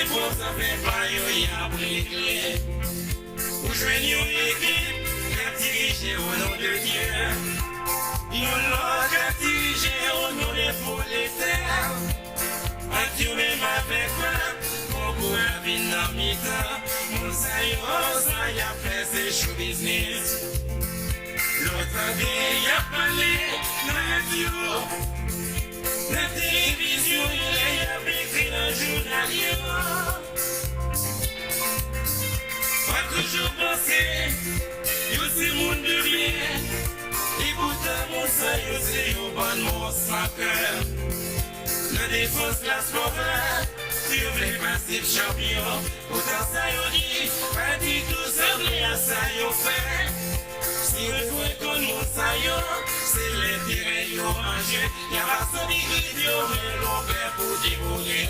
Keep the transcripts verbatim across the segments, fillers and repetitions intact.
Pwòp zafè pa yo y ap regle. Ou jwenn yon ekip k ap dirije o non de Dye. Yon lòt k ap dirije o non de pwoletè. Ant yo menm avèk pèp, konkou a vin nan mitan. Moun sa yo, sa y ap fè se show business. Lè w tande y ap pale nan radyo, nan televizyon, lè y ap ekri nan jounal yo. Mwen toujou panse yo se moun de byen. Epoutan, moun sa yo se yon bann mons san kè. Nan defans klas pòv la, yo vle pase p chanpyon. Poutan sa yo di pa ditou sanble a sa yo fè. Si w frekant moun sa yo, se lenterè yo an je. Y ap asou bigrid yo, men lonbè pou deboure.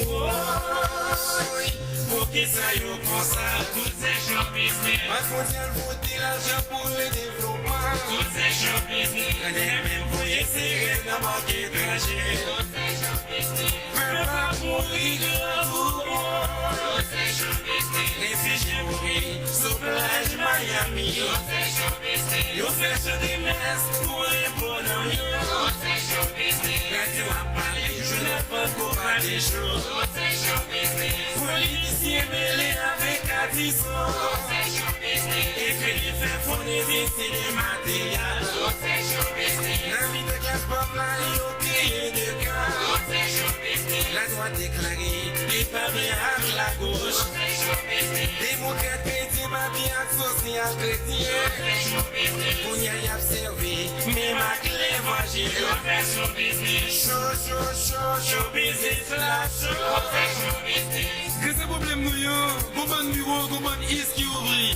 Woy, poukisa yo konsa? Tout se show business. Mas mondyal vote lajan pou le devlopman. Tout se show business. Gade menm voye sirèn nan bank etranje. Tout se show business. Pèp ap mouri grangou. Tout se show business. Refijye mouri sou plaj Miami. Tout se show business. Yo fè chante mès pou reponn an yo. Tout se show business. Radyo ap pale, jounal Franco pa de cho. Tout se show business. Politisyen mele avèk atizan. Tout se show business. Ekri li fè fon, eviti le materyo. Tout se show business. Nan mitan klas pòv la, yo kreye de ka. Tout se show business. Ladwat deklare li pa byen ak lagoch. Tout se show business. Demokrat, kretyen, papye ak sosyal kretyen. Tout se show business. Kounye a y ap sèvi menm ak levanjil. Yo fè show business. Show, show, show, show business la cho. Tout se show business. Grenn pwoblèm nou yo, gon bann biwo, gon bann is ki ouvri.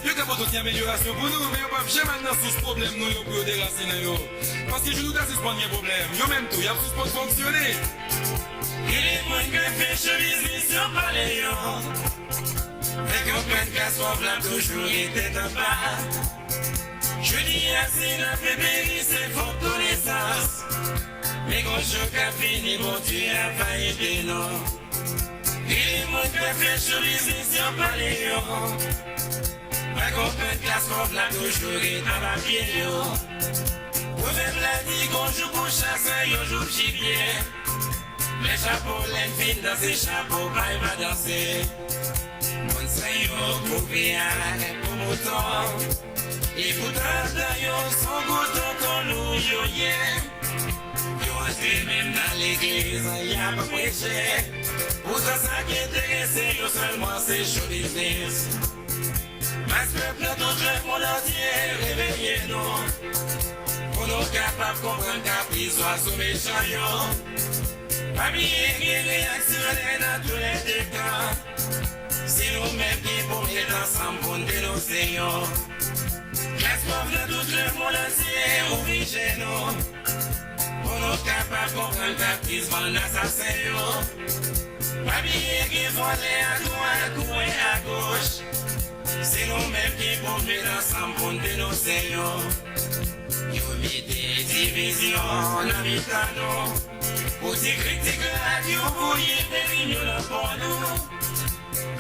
Yo ka pote ti amelyorasyon pou nou, men yo p ap janm al nan sous pwoblèm nou yo pou yo derasinen yo. Paske jou nou ta sispann gen pwoblèm, yo menm tou, y ap sispann fonksyone. Gen de moun k ap fè show business yo pale yo. Men konprann klas pòv la toujou ret tèt anba. Jodi a, si n ap peri, se fòt konesans. Men gon jou k ap vini, Bondye ap va ede nou. Gen de moun k ap fè show business yo pale yo. Pa konprann klas pòv la toujou ret anba pye yo. Pwovèb la di gon jou pou chasè, yon jou pou jibye. Men chapo lè n fin danse, chapo pay pa danse. Moun sa yo kouvri ak po mouton. Epoutan, dan yo s on gwoup tonton nou yo ye. Yo antre menm nan legliz, y ap preche. Poutan sa ki enterese yo sèlman se show business. Mas pèp nan tout lemonn antye, reveye nou. Pou nou kapab konprann kapris zwazo mechan yo. Pa bliye gen reyaksyonè nan toulède kan. Se nou menm ki pou met ansanm pou n denonse yo. Klas pòv nan tout lemonn antye, ouvri je nou. Pou nou kapab konprann kapris bann asasen yo. Pa bliye gen vòlè adwat, kouwè agoch. Se nou menm ki pou met ansanm pou n denonse yo. Yo mete divizyon nan mitan nou. Pou ti krik ti klak yo voye deri yo nan po nou.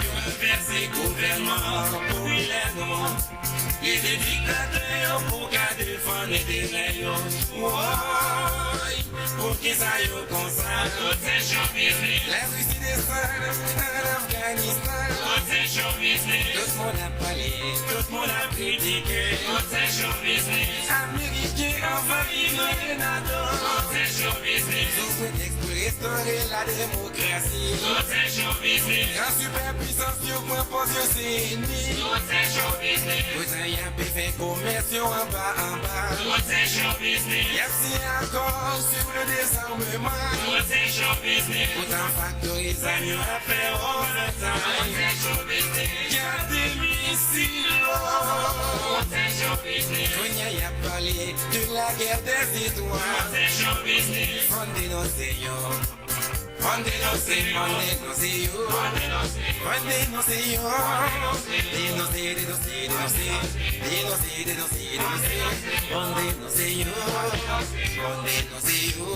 Yo ranvèse gouvènman popilè nou. Ede diktatè yo pou ka defann enterè yo. Woy, poukisa yo konsa? Tout se show business. Larisi desann ann Afganistan. Tout se show business. Tout moun ap pale, tout moun ap kritike. Tout se show business. Ameriken anvayi Grenada. Tout se show business. Sou pretèks pou restore la demokrasi. Tout se show business. Gran sipèpwisans yo pran pòz yo se ènmi. Tout se show business. Poutan y ap fè komès yo anba anba. Tout se show business. Y ap siyen akò sou le dezarmeman. Tout se show business. Poutan faktori zam yo ap fè overtime. Tout se show business. Gade misil yo. Tout se show business. Kounye a y ap pale de la guerre des étoiles. Tout se show business. Fò n denonse yo. Ann denonse, ann denonse yo. Ann denonse yo. Denonse, denonse, denonse. Denonse, denonse, denonse. Ann denonse yo. Ann denonse yo.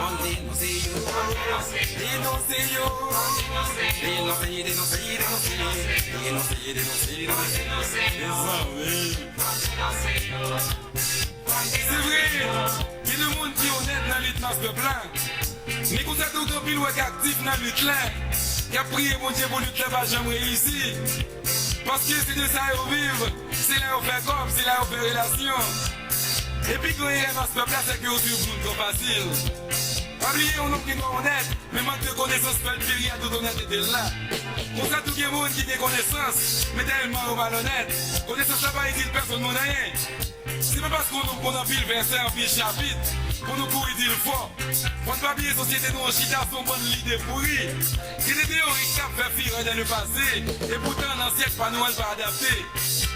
Ann denonse yo. Denonse yo. Denonse, denonse, denonse. Denonse, denonse, denonse. Mezanmi. Se vre, gen de moun ki onèt nan lit mas pèp la. Men konsa tou gen anpil wè k aktif nan lit la, k ap priye Bondye pou lit la pa janm reyisi. Paske se de sa yo viv, se la yo fè kòb, se la yo fè relasyon. Epi gran erè mas pèp la, se ke yo swiv moun twò fasil. Pa bliye, yon nonm ki dwe onèt, men mank de konesans fè l peri a tout onètete l la. Konsa tou gen moun ki gen konesans, men tèlman yo malonèt, konesans la pa itil pèsonn moun anyen. Se pa paske yon nonm konn anpil vèsè, anpil chapit, pou nou kouri di l fò. Fò n pa bliye sosyete nou an chita sou yon bann lide pouri. Gen de teyori k ap fè firè dans le passé, e poutan nan syèk pa nou an l pa adapte.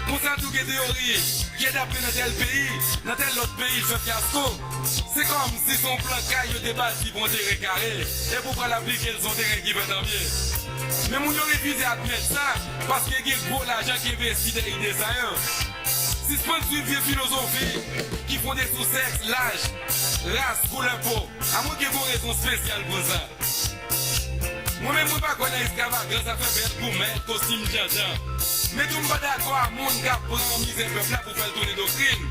Konsa tou gen teyori ki adapte nan tèl peyi, nan tèl lòt peyi, l fè fyasko. Se kòmsi se yon plan kay yo te bati pou yon teren kare, e pou pral aplike l sou yon teren ki fèt an pye. Men moun yo refize admèt sa, paske gen gwo lajan ki envesti dèyè ide sa yo. Sispann swiv vye filozofi ki fonde sou sèks, laj, ras, koulè po, amwenke gen yon rezon espesyal pou sa. Mwen menm, mwen pa kwè nan ekstravagans, afè bèl goumèt, kostim djandjan. Men tou, m pa dakò a moun k ap pran mizè pèp la pou fè l tounen doktrin.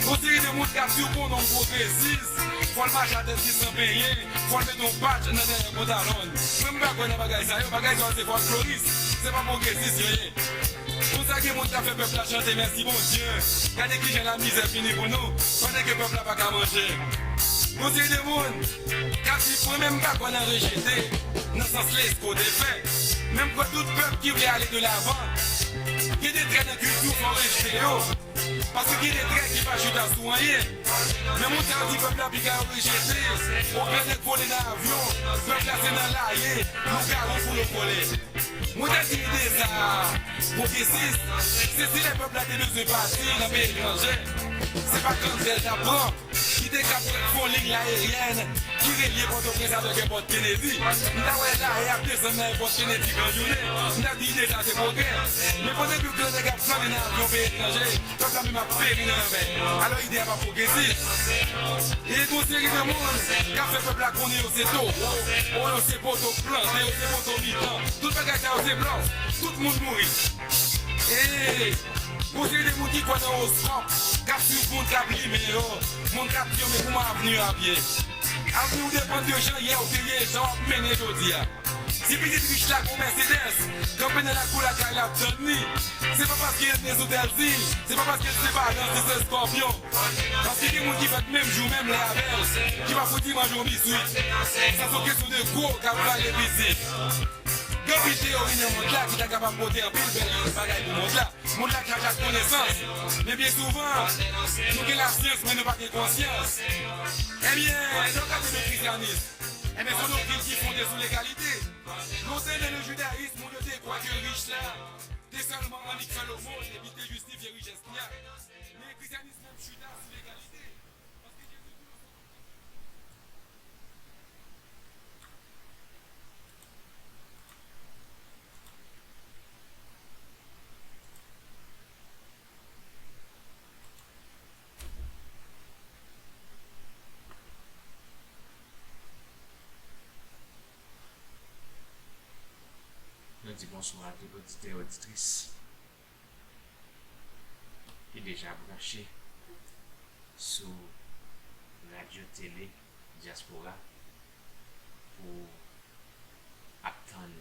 Gon seri de moun k ap di w pou yon nonm pwogresis, fò l mache atè pye san benyen, fò l mete yon patch nan dèyè pantalon l. Mwen, m pa kwè nan bagay sa yo, bagay sa yo se fòlkloris, se pa pwogresis yo ye. Konsa gen moun k ap fè pèp la chante mèsi Bondye. Gade kijan lamizè fini pou nou, pandan ke pèp la pa ka manje. Gon seri de moun k ap di, mwen menm m pa kwè nan rejete, nan sans Lesko te fè. Men m kwè tout pèp ki vle ale de lavan, gen de trè nan kilti w fò w rejte yo. Paske gen de trè ki pa chita sou anyen. Men moun sa yo di pèp la piga yo rejete, oubyen nèg vole nan avyon, pèp la se nan laye, lougawou pou yo vole. Mwen te di ide sa a pwogresis, se si lè pèp la te bezwen pati nan peyi etranje, se pa kanntè l t ap pran, li te ka fè yon liy ayeryèn ki relye Pòtoprens avèk èpòt Kennedy. M ta wè laye ap desann nan èpòt Kennedy gran jounen. M ta di ide sa se pwogrè. Men pandan ke gran nèg ap flannen nan avyon peyi etranje, pèp la menm ap peri nan lanmè. Alò ide a pa pwogresis. E gon seri de moun k ap fè pèp la konnen yo se towo, o yo se poto k plante, yo se poto mitan. Tout bagay sa yo se blòf. Tout moun mouri. E gon seri de moun ki kwè nan owoskòp, k ap swiv moun k ap limen yo, moun k ap di yo men kouman avni yo ap ye. Avni w depann de jan yè w te ye, jan w ap mennen jodi a. Si pitit rich la gon Mèsedès, kanpe nan lakou lakay la ap tann li, se pa paske l ne sou tèl siy, se pa paske l se Balans, li se Eskòpyon. Paske gen moun ki fèt menm jou, menm lè avè l, ki pa fouti manje yon biswit. Sa se yon kesyon de gwo k ap vale pitit. Gen anpil teyori nan mond la ki ta kapab pote anpil bèl bagay pou mond la. Mond la chaje ak konesans. Men byen souvan, nou gen lasyans, men nou pa gen konsyans. Ebyen, lè w gade nan krisyanis, ebyen, se yon doktrin ki fonde sou legalite. Lontan, nan le jidayis, moun yo te kwè ke rich la te sèlman annik fè lomòn epi te jistifye richès li a. Men krisyanis menm chita sou legalite. Paske Jezi di nou se Nou di bonswa a tout oditè, oditris ki deja branche sou Radyo Tele Dyaspora pou ap tann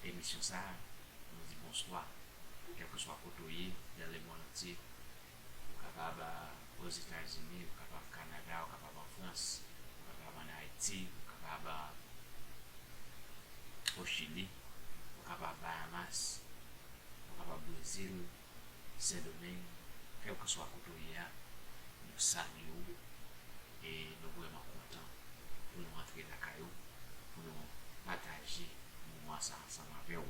emisyon sa a. Nou di bonswa, kèlkeswa kote w ye, dans le monde entier. Ou kapab, ah, Ozetazini, ou kapab Kanada, ou kapab an Frans, ou kapab ann Ayiti, ou kapab, ah, o Chili, ou kapab Bahamas, ou kapab Brezil, Sendomeng, kèlkeswa kote w ye a, nou salye w e nou vrèman kontan pou nou antre lakay ou, pou nou pataje moman sa ansanm avè w.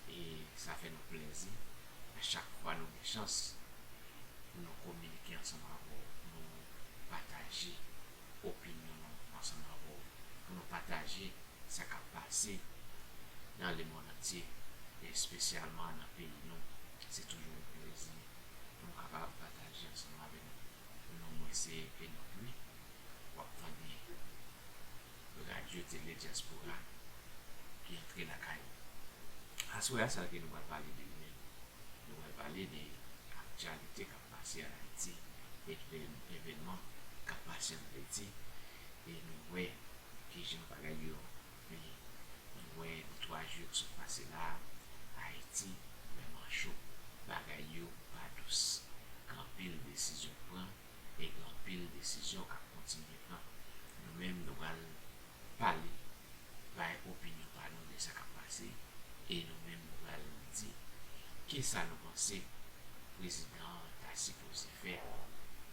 E sa fè nou plèzi a chak fwa nou gen chans pou nou kominike ansanm avè w, pou nou pataje opinyon nou ansanm avè w. pou nou pataje sa k ap pase nan lemonn antye, e espesyalman nan peyi nou. Se toujou yon plezi pou nou kapab pataje ansanm avè nou. Non mwen se Enock Louis. W ap tande Radyo Tele Dyaspora ki antre lakay ou. Aswè a, sa ke nou pral pale de li menm, nou pral pale de aktyalite k ap pase an Ayiti, evèn-, evènman k ap pase an Ayiti, e nou wè kijan bagay yo ye. Nou wè de twa jou k sot pase la, Ayiti vrèman cho. Bagay yo pa dous. Gen anpil desizyon k pran e gen anpil desizyon k ap kontinye pran. Nou menm, nou pral pale, bay opinyon pa nou de sa k ap pase, e nou menm, nou pral di kisa nou panse prezidan an ta sipoze fè,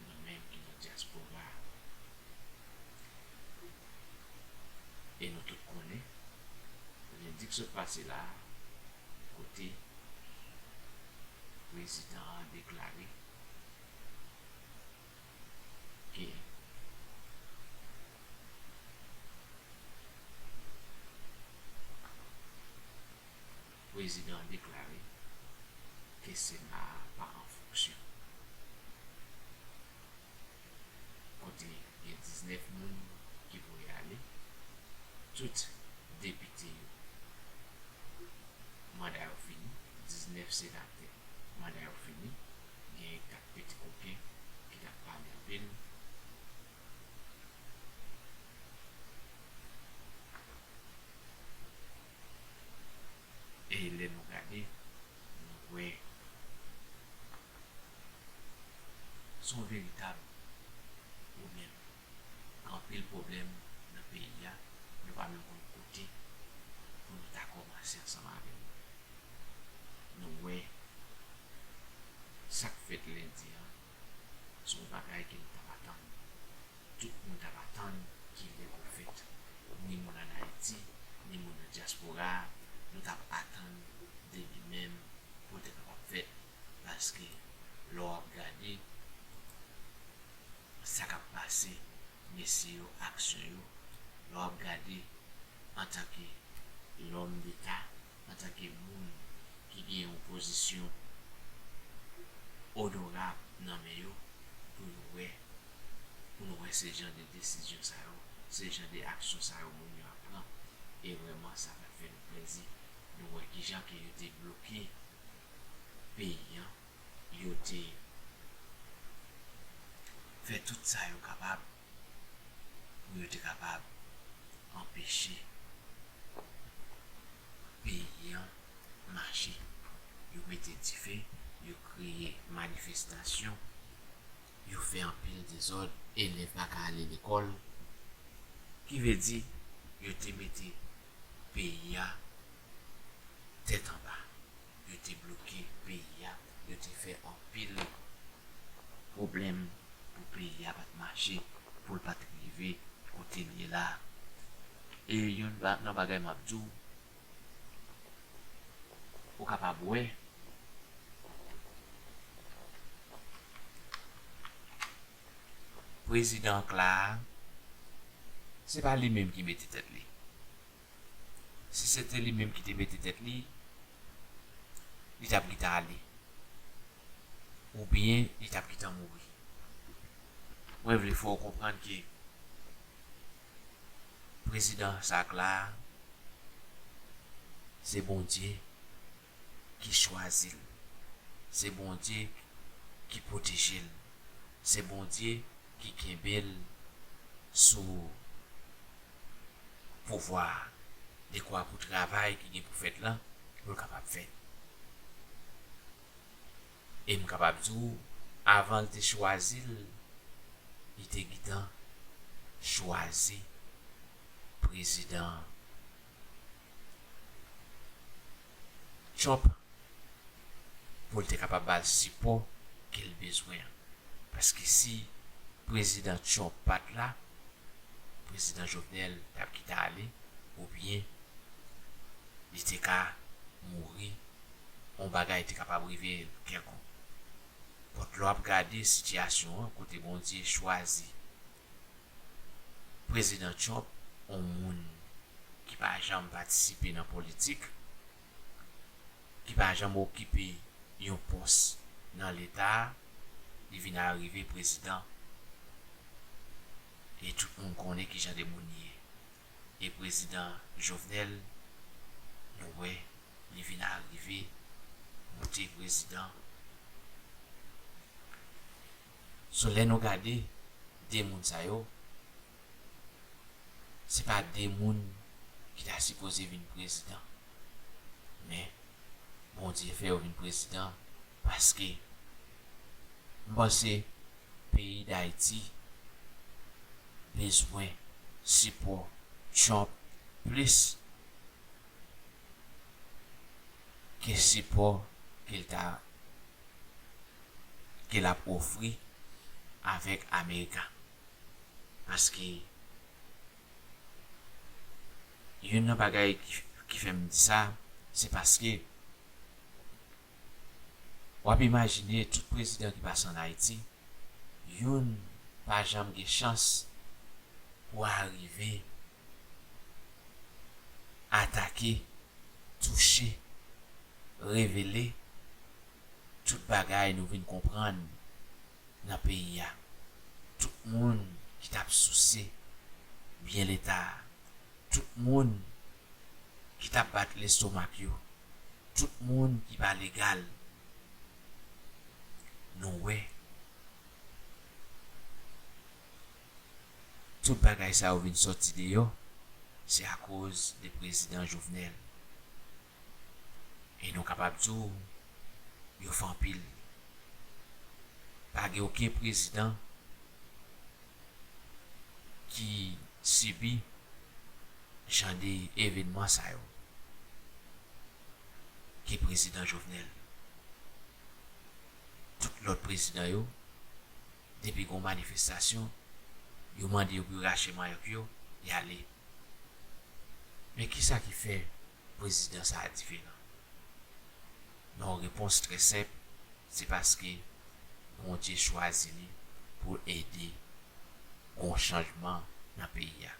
nou menm ki nan dyaspora a. E nou tout konnen, lendi k sot pase la, kote prezidan an deklare ke prezidan an deklare ke Sena a pa an fonksyon. Kote gen diznèf moun ki voye ale, tout depite yo, manda yo fini, diznèf senatè, manda yo fini, gen kèk piti koken ki t ap pale anpil. E lè nou gade, nou wè se yon veritab pwoblèm. Gen anpil pwoblèm nan peyi a, nou pa menm konn kote pou nou ta kòmanse ansanm avè nou. Nou wè sa k fèt lendi an, se yon bagay ke nou t ap atann. Tout moun t ap atann kilè pou l fèt. Ni moun ann Ayiti, ni moun nan dyaspora a, nou t ap atann de li menm pou l te kapab fèt. Paske lè w ap gade sa k ap pase, mesye yo, aksyon yo, lè w ap gade antanke lòm deta, antanke moun ki gen yon pozisyon onorab nan men yo, pou yo wè, pou nou wè se jan de desizyon sa yo, se jan de aksyon sa yo moun yo ap pran. E vrèman, sa pa t fè nou plezi. Nou wè kijan ke yo te bloke peyi an, yo te fè tout sa yo kapab pou yo te kapab anpeche peyi an mache. Yo mete dife, yo kreye manifestasyon, yo fè anpil dezòd, elèv pa ka ale lekòl. Ki vle di, yo te mete peyi a tèt anba. Yo te bloke peyi a, yo te fè anpil pwoblèm pou peyi a pa t mache, pou l pa t rive kote l ye la a. E youn ba-, nan bagay m ap di w, ou kapab wè, prezidan k la a, se pa li menm ki mete tèt li. Si se te li menm ki te mete tèt li, li t ap gentan ale. Oubyen li t ap gentan mouri. Mwen vle fè w konprann ke prezidan sa k la a, se Bondye ki chwazi l. Se Bondye ki pwoteje l. Se Bondye ki kenbe l sou pouvwa a, dekwa pou travay ki gen pou fèt lan, pou l kapab fèt. E m kapab di w, avan l te chwazi l, li te gentan chwazi prezidan Trump pou l te kapab ba l sipò ke l bezwen an. Paske si prezidan Trump pa t la, prezidan Jovenel t ap kite ale, oubyen li te ka mouri, yon bagay te kapab rive l kèlkonk. Kont lè w ap gade sitiyasyon an, kote Bondye chwazi prezidan Trump, yon moun ki pa janm patisipe nan politik, ki pa janm okipe yon pòs nan Leta, li vin arive prezidan. E tout moun konnen ki jan de moun li ye. E prezidan Jovenel, nou wè, li vin arive moute prezidan. So, lè nou gade de moun sa yo, se pa de moun ki ta sipoze vin prezidan. Men, Bondye fè yo vin prezidan paske m panse peyi Dayiti bezwen sipò Trump plis ke sipò ke l ta, ke l ap ofri avèk America. Paske youn nan bagay ki, ki fè m di sa, se paske w ap imajine tout prezidan ki pase ann Ayiti, youn pa janm gen chans pou arive atake, touche, revele tout bagay nou vin konprann nan peyi a. Tout moun ki t ap souse byen Leta a, tout moun ki t ap bat lestomak yo, tout moun ki pa legal, nou wè tout bagay sa yo vin sòti deyò, se akoz de prezidan Jovenel. E nou kapab di w, yo fè anpil. Pa gen okenn prezidan ki sibi jan de evènman sa yo ke prezidan Jovenel. Tout lòt prezidan yo, depi gon manifestasyon, yo mande yo pou yo rache manyòk yo, y ale. Men kisa ki fè prezidan sa a diferan? Nan yon repons trè senp, se paske Bondye chwazi li pou l ede gon chanjman nan peyi a.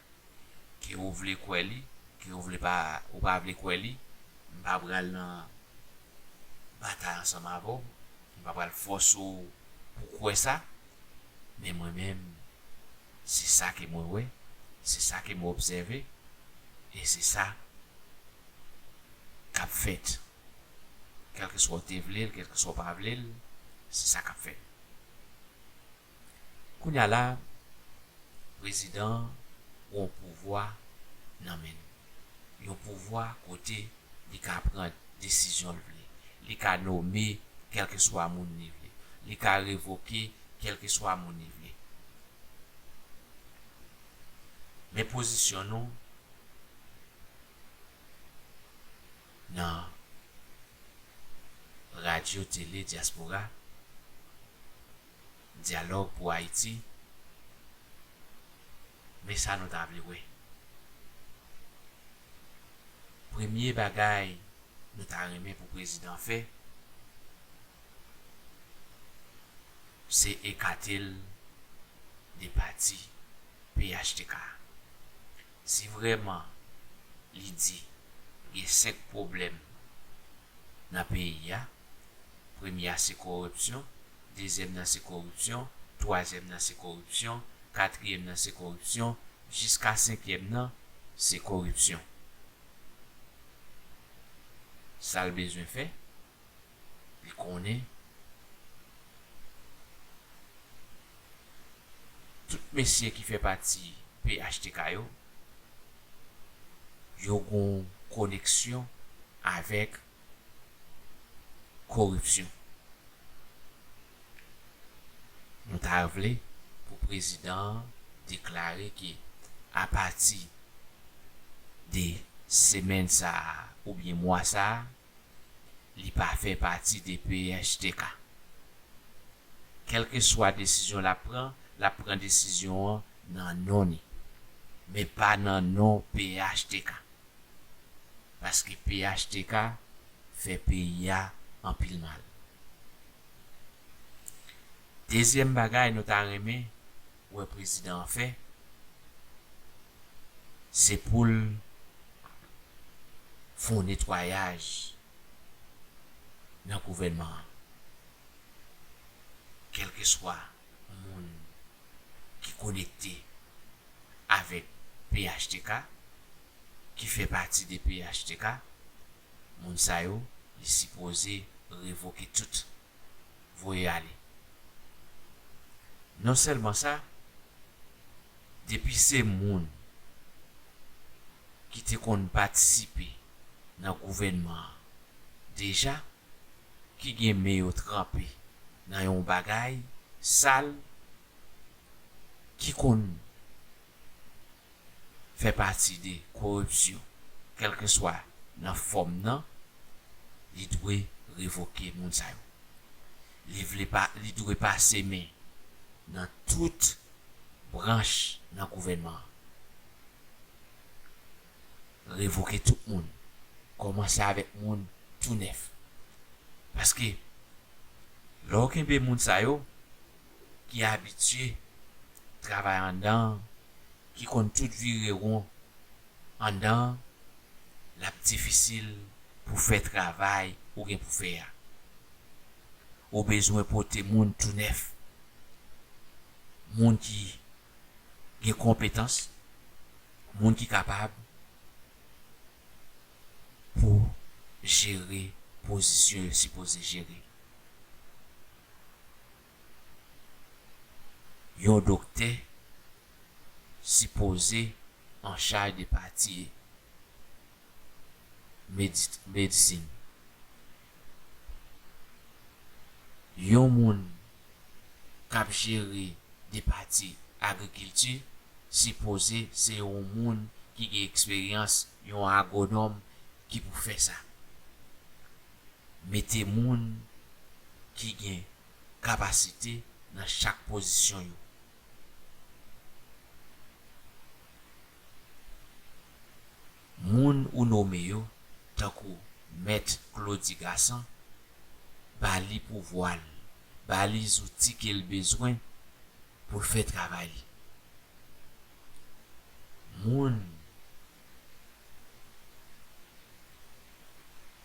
Ke ou vle kwè li, ke ou vle pa, ou pa vle kwè li, m pa pral nan batay ansanm avè w, m pa pral fòse w pou kwè sa, men mwen menm, se sa ke mwen wè, se sa ke mwen obsève, e se sa k ap fèt. Kèlkeswa w te vle l, kèlkeswa w pa vle l, se sa k ap fèt. Kounye a la, prezidan an gen yon pouvwa nan men l. Yon pouvwa kote li ka pran desizyon l vle. Li ka nome kèlkeswa moun li vle. Li ka revoke kèlkeswa moun li vle. Men pozisyon nou nan radyo, tele, dyaspora, Dyalòg pou Ayiti, men sa nou ta vle wè. Premye bagay nou ta renmen pou prezidan fè, se ekate l de pati P H T K. Si vrèman li di gen senk pwoblèm nan peyi a, premye a se koripsyon, dezyèm nan se koripsyon, twazyèm nan se koripsyon, katriyèm nan se koripsyon, jiska senkyèm nan se koripsyon. Sa l bezwen fè, li konnen tout mesye ki fè pati P H T K yo, yo gon koneksyon avèk koripsyon. Nou ta vle pou prezidan an deklare ke apati de semèn sa a oubyen mwa sa a, li pa fè pati de P H T K. Kèlkeswa desizyon l ap pran, l ap pran desizyon an nan non ni, men pa nan non P H T K. Paske P H T K fè peyi a anpil mal. Dezyèm bagay nou ta renmen wè prezidan an fè, Se pou l fè yon netwayaj nan gouvènman an. Kèlkeswa moun ki konekte avèk P H T K, ki fè pati de P H T K, moun sa yo, li sipoze revoke tout, voye ale. Non sèlman sa, depi se moun ki te konn patisipe nan gouvènman an deja, ki gen men yo tranpe nan yon bagay sal, ki konn fè pati de koripsyon, kèlkeswa nan fòm nan, li dwe revoke moun sa yo. Li vle pa, li dwe pase men nan tout branch nan gouvènman an. Revoke tout moun. Kòmanse avèk moun tou nèf. Paske, lè w kenbe moun sa yo, ki abitye travay anndan, ki konn tout vire won anndan, l ap difisil pou fè travay ou gen pou fè a. Ou bezwen pote moun tou nèf. Moun ki gen konpetans, moun ki kapab pou jere pozisyon yo sipoze jere. Yon doktè sipoze an chaj de pati medi-, medisin. Yon moun k ap jere de pati agrikilti sipoze se yon moun ki gen eksperyans, yon agwonòm ki pou fè sa. Mete moun ki gen kapasite nan chak pozisyon yo. Moun ou nome yo, tankou Mèt Claudy Gassant, ba li pouvwa l, ba li zouti ke l bezwen pou l fè travay li. Moun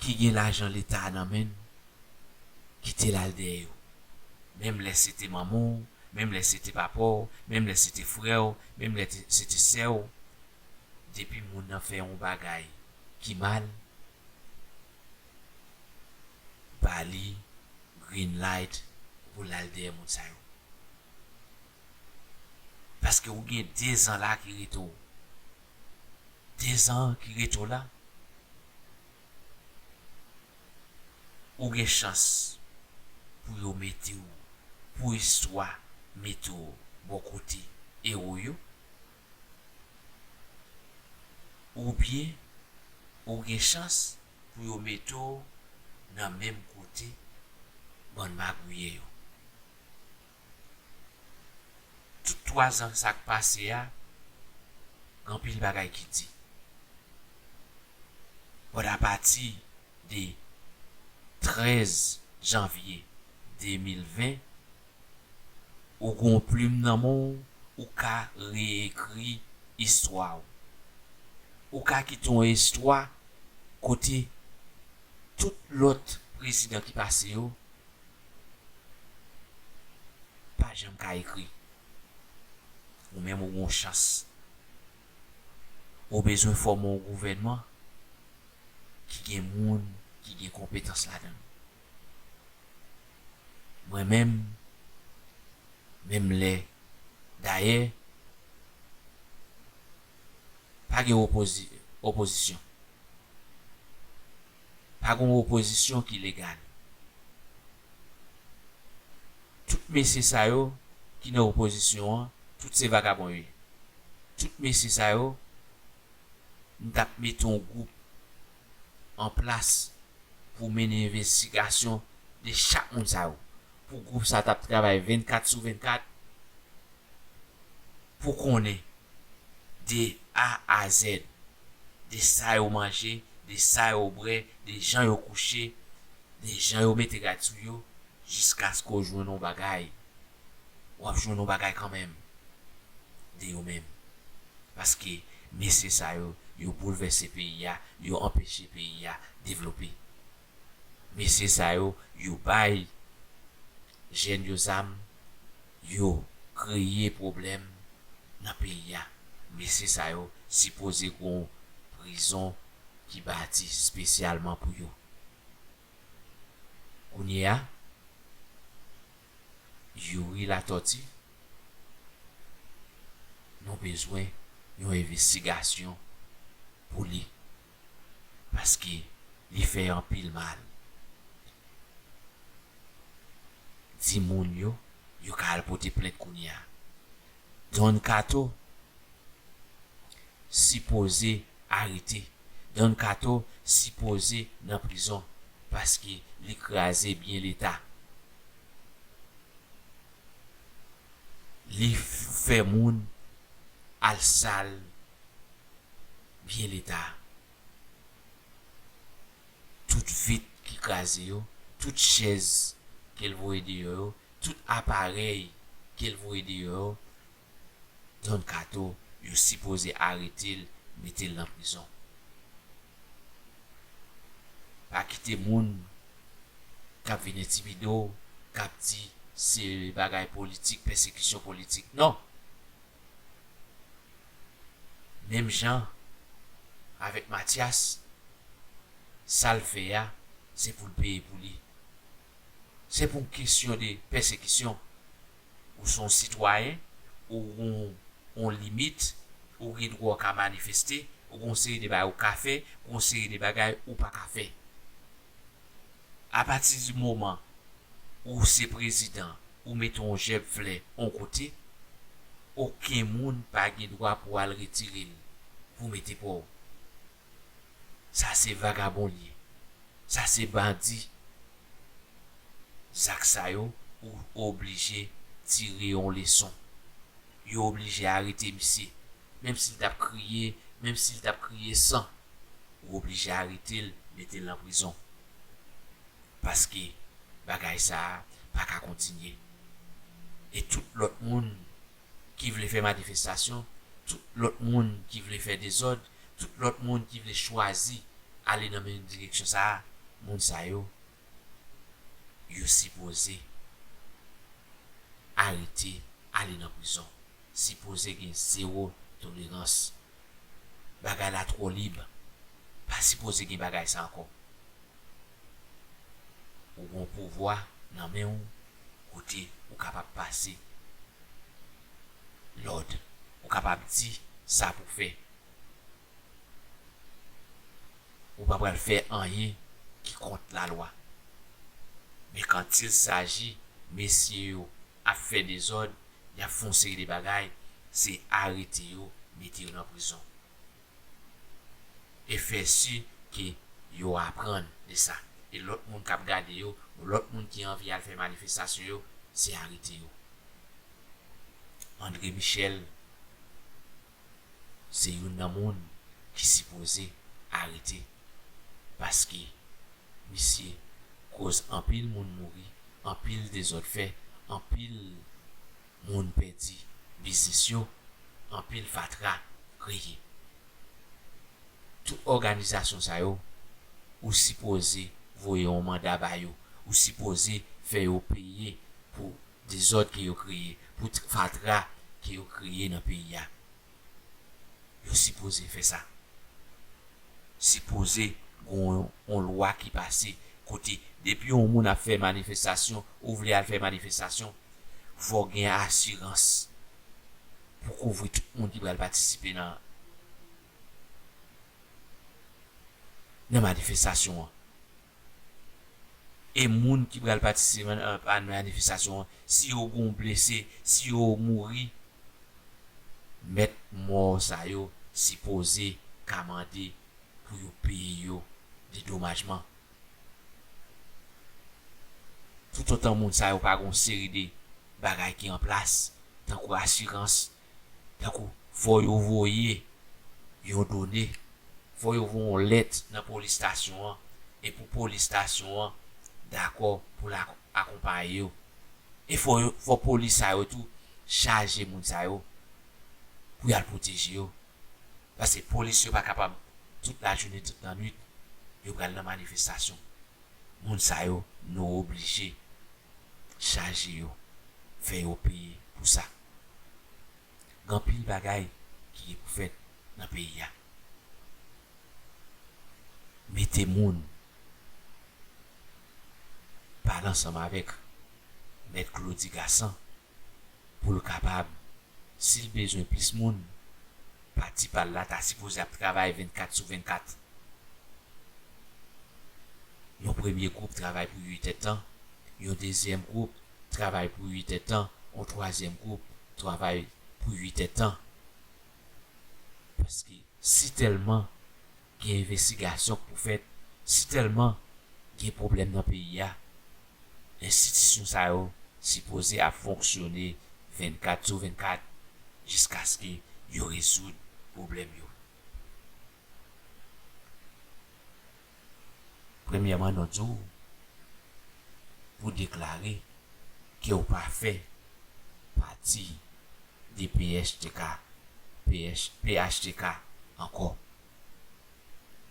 ki gen lajan Leta nan men l, kite l al dèyè yo. Menm lè se te manman w, menm lè se te papa w, menm lè se te frè w, menm lè te, se te sè w, depi moun nan fè yon bagay ki mal, ba li green light pou l al dèyè moun sa yo. Paske ou gen dezan la ki rete w. Dezan ki rete w la, ou gen chans pou yo mete w, pou istwa mete w bò kote ewo yo, oubyen ou gen chans pou yo mete w nan menm kote bann magouyè yo. Tout twazan sa k pase a, gen anpil bagay ki di. But apati de trèz janvye de mil ven, ou gen yon plim nan men w, ou ka reyekri istwa w. Ou ka kite yon istwa kote tout lòt prezidan ki pase yo pa janm ka ekri. Ou menm ou gen yon chans. Ou bezwen fòme yon gouvènman ki gen moun ki gen konpetans ladan l. Mwen menm, menm lè, dayè, pa gen opozi-, opozisyon. Pa gen opozisyon ki legal. Tout mesye sa yo ki nan opozisyon an, tout se vagabon yo ye. Tout mesye sa yo, m t ap mete yon gwoup an plas pou mennen envestigasyon de chak moun sa yo. Pou gwoup sa t ap travay vennkat sou vennkat pou konnen de A a Z, de sa yo manje, de sa yo bwè, de jan yo kouche, de jan yo mete rad sou yo, jiskaske w jwenn yon bagay. W ap jwenn yon bagay kanmenm de yo menm. Paske Mesye sa yo, yo boulvèse peyi a, yo anpeche peyi a devlope. Mesye sa yo, yo bay jèn yo zam, yo kreye pwoblèm nan peyi a. Mesye sa yo sipoze gon prizon ki bati espesyalman pou yo. Kounye a, Youri Latortue, nou bezwen yon envestigasyon pou li, paske li fè anpil mal. Di moun yo, yo ka al pote plent kounye a. Don Kato sipoze arete. Don Kato sipoze nan prizon paske li kraze byen Leta. Li fè moun al sal byen Leta. Tout vit ki kraze yo, tout chèz ke l voye deyò yo, tout aparèy ke l voye deyò yo, Don Kato, yo sipoze arete l, mete l nan prizon. Pa kite moun k ap vin entimide w, k ap di se bagay politik, pèsekisyon politik. Non! Menm jan avèk Mathias, sa l fè a, se pou l peye pou li. Se pou kesyon de pèsekisyon. Ou se yon sitwayen, ou gon yon limit, ou gen dwa w ka manifeste, ou gon seri de bagay ou ka fè, gon seri de bagay ou pa ka fè. Apati di moman ou se prezidan, ou mete yon jèb flè yon kote, okenn moun pa gen dwa pou al retire l pou mete pa w. Sa se vagabon li ye. Sa se bandi. Zak sa yo, ou oblije tire yon leson. Yo oblije arete misye. Menm si l t ap kriye, menm si l t ap kriye san, ou oblije arete l, mete l nan prizon. Paske bagay sa a pa ka kontinye. E tout lòt moun ki vle fè manifestasyon, tout lòt moun ki vle fè dezòd, tout lòt moun ki vle chwazi ale nan menm direksyon sa a, moun sa yo, yo sipoze arete, ale nan prizon. Sipoze gen zewo tolerans. Bagay la twò lib. Pa sipoze gen bagay sa ankò. Ou gon pouvwa nan men w kote ou kapab pase lòd. Ou kapab di sa pou fè. Ou pa pral fè anyen ki kont lalwa. Men quand il s'agit, mesye yo ap fè dezòd, y ap fè yon seri de bagay, se arete yo, mete yo nan prizon. E fè si ke yo aprann de sa. E lòt moun k ap gade yo, lòt moun ki anvi al fè manifestasyon yo, se arete yo. André Michel se youn nan moun ki sipoze arete. Paske misye koz anpil moun mouri, anpil dezòd fè, anpil moun pèdi biznis yo, anpil fatra kreye. Tout òganizasyon sa yo, ou sipoze voye yon manda ba yo. Ou sipoze fè yo peye pou dezòd ke yo kreye, pou t-, fatra ke yo kreye nan peyi a. Yo sipoze fè sa. Sipoze gon yon lwa ki pase kote depi yon moun ap fè manifestasyon, ou vle al fè manifestasyon, fò gen asirans pou kouvri tout moun ki pral patisipe nan, nan manifestasyon an. E moun ki pral patisipe nan, nan manifestasyon an, si yo gon blese, si yo mouri, mèt mò sa yo sipoze ka mande pou yo peye yo dedomajman. Toutotan moun sa yo pa gon seri de bagay ki an plas, tankou asirans, tankou fò yo voye yon done, fò yo voye yon lèt nan polis estasyon an, e pou polis estasyon an dakò pou l ak-, akonpaye yo. E fò yo, fò polis sa yo tou chaje moun sa yo pou y al pwoteje yo. Paske polis yo pa kapab tout lajounen, tout lannwit, yo pral nan manifestasyon. Moun sa yo, nou oblije chaje yo, fè yo peye pou sa. Gen anpil bagay ki gen pou fèt nan peyi a. Mete moun, pale ansanm avèk Mèt Claudy Gassant pou l kapab, si l bezwen plis moun, pati pa l la ta sipoze ap travay vennkat sou vennkat. Yon premye gwoup travay pou uit èdtan, yon dezyèm gwoup travay pou uit èdtan, yon twazyèm gwoup travay pou uit èdtan. Paske si tèlman gen envestigasyon k pou fèt, si tèlman gen pwoblèm nan peyi a, enstitisyon sa yo sipoze ap fonksyone vennkat sou vennkat jiskaske yo rezoud pwoblèm yo. Premyèman, nou di w pou deklare ke w pa fè pati de P H T K, P H, P H T K ankò.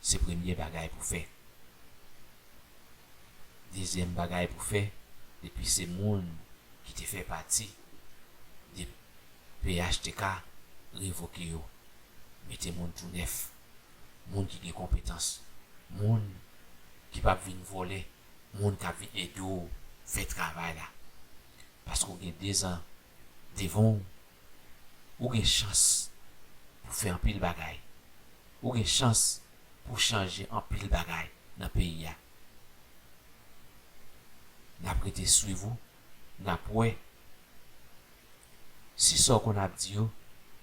Se premye bagay pou fè. Dezyèm bagay pou fè, depi se moun ki te fè pati de P H T K, revoke yo. Mete moun tou nèf. Moun ki gen konpetans. Moun ki p ap vin vòlè. Moun k ap vin ede w fè travay la. Paske w gen dezan devan w, ou gen chans pou fè anpil bagay. Ou gen chans pou chanje anpil bagay nan peyi a. N ap rete swiv ou, n ap wè si sa w konn ap di yo,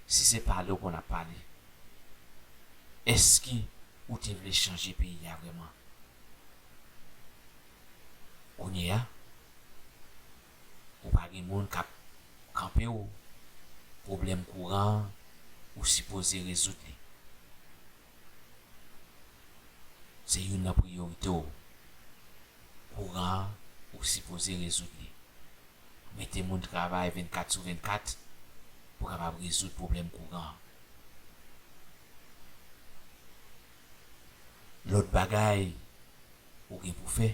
si se pale w konn ap pale. Èske ou te vle chanje peyi a vrèman? Kounye a, ou pa gen moun k ap kanpe w, pwoblèm kouran an, ou sipoze rezoud li. Se youn nan priyorite w. Kouran an, ou sipoze rezoud li. Mete moun travay vennkat sou vennkat pou kapab rezoud pwoblèm kouran an. Lòt bagay ou gen pou fè,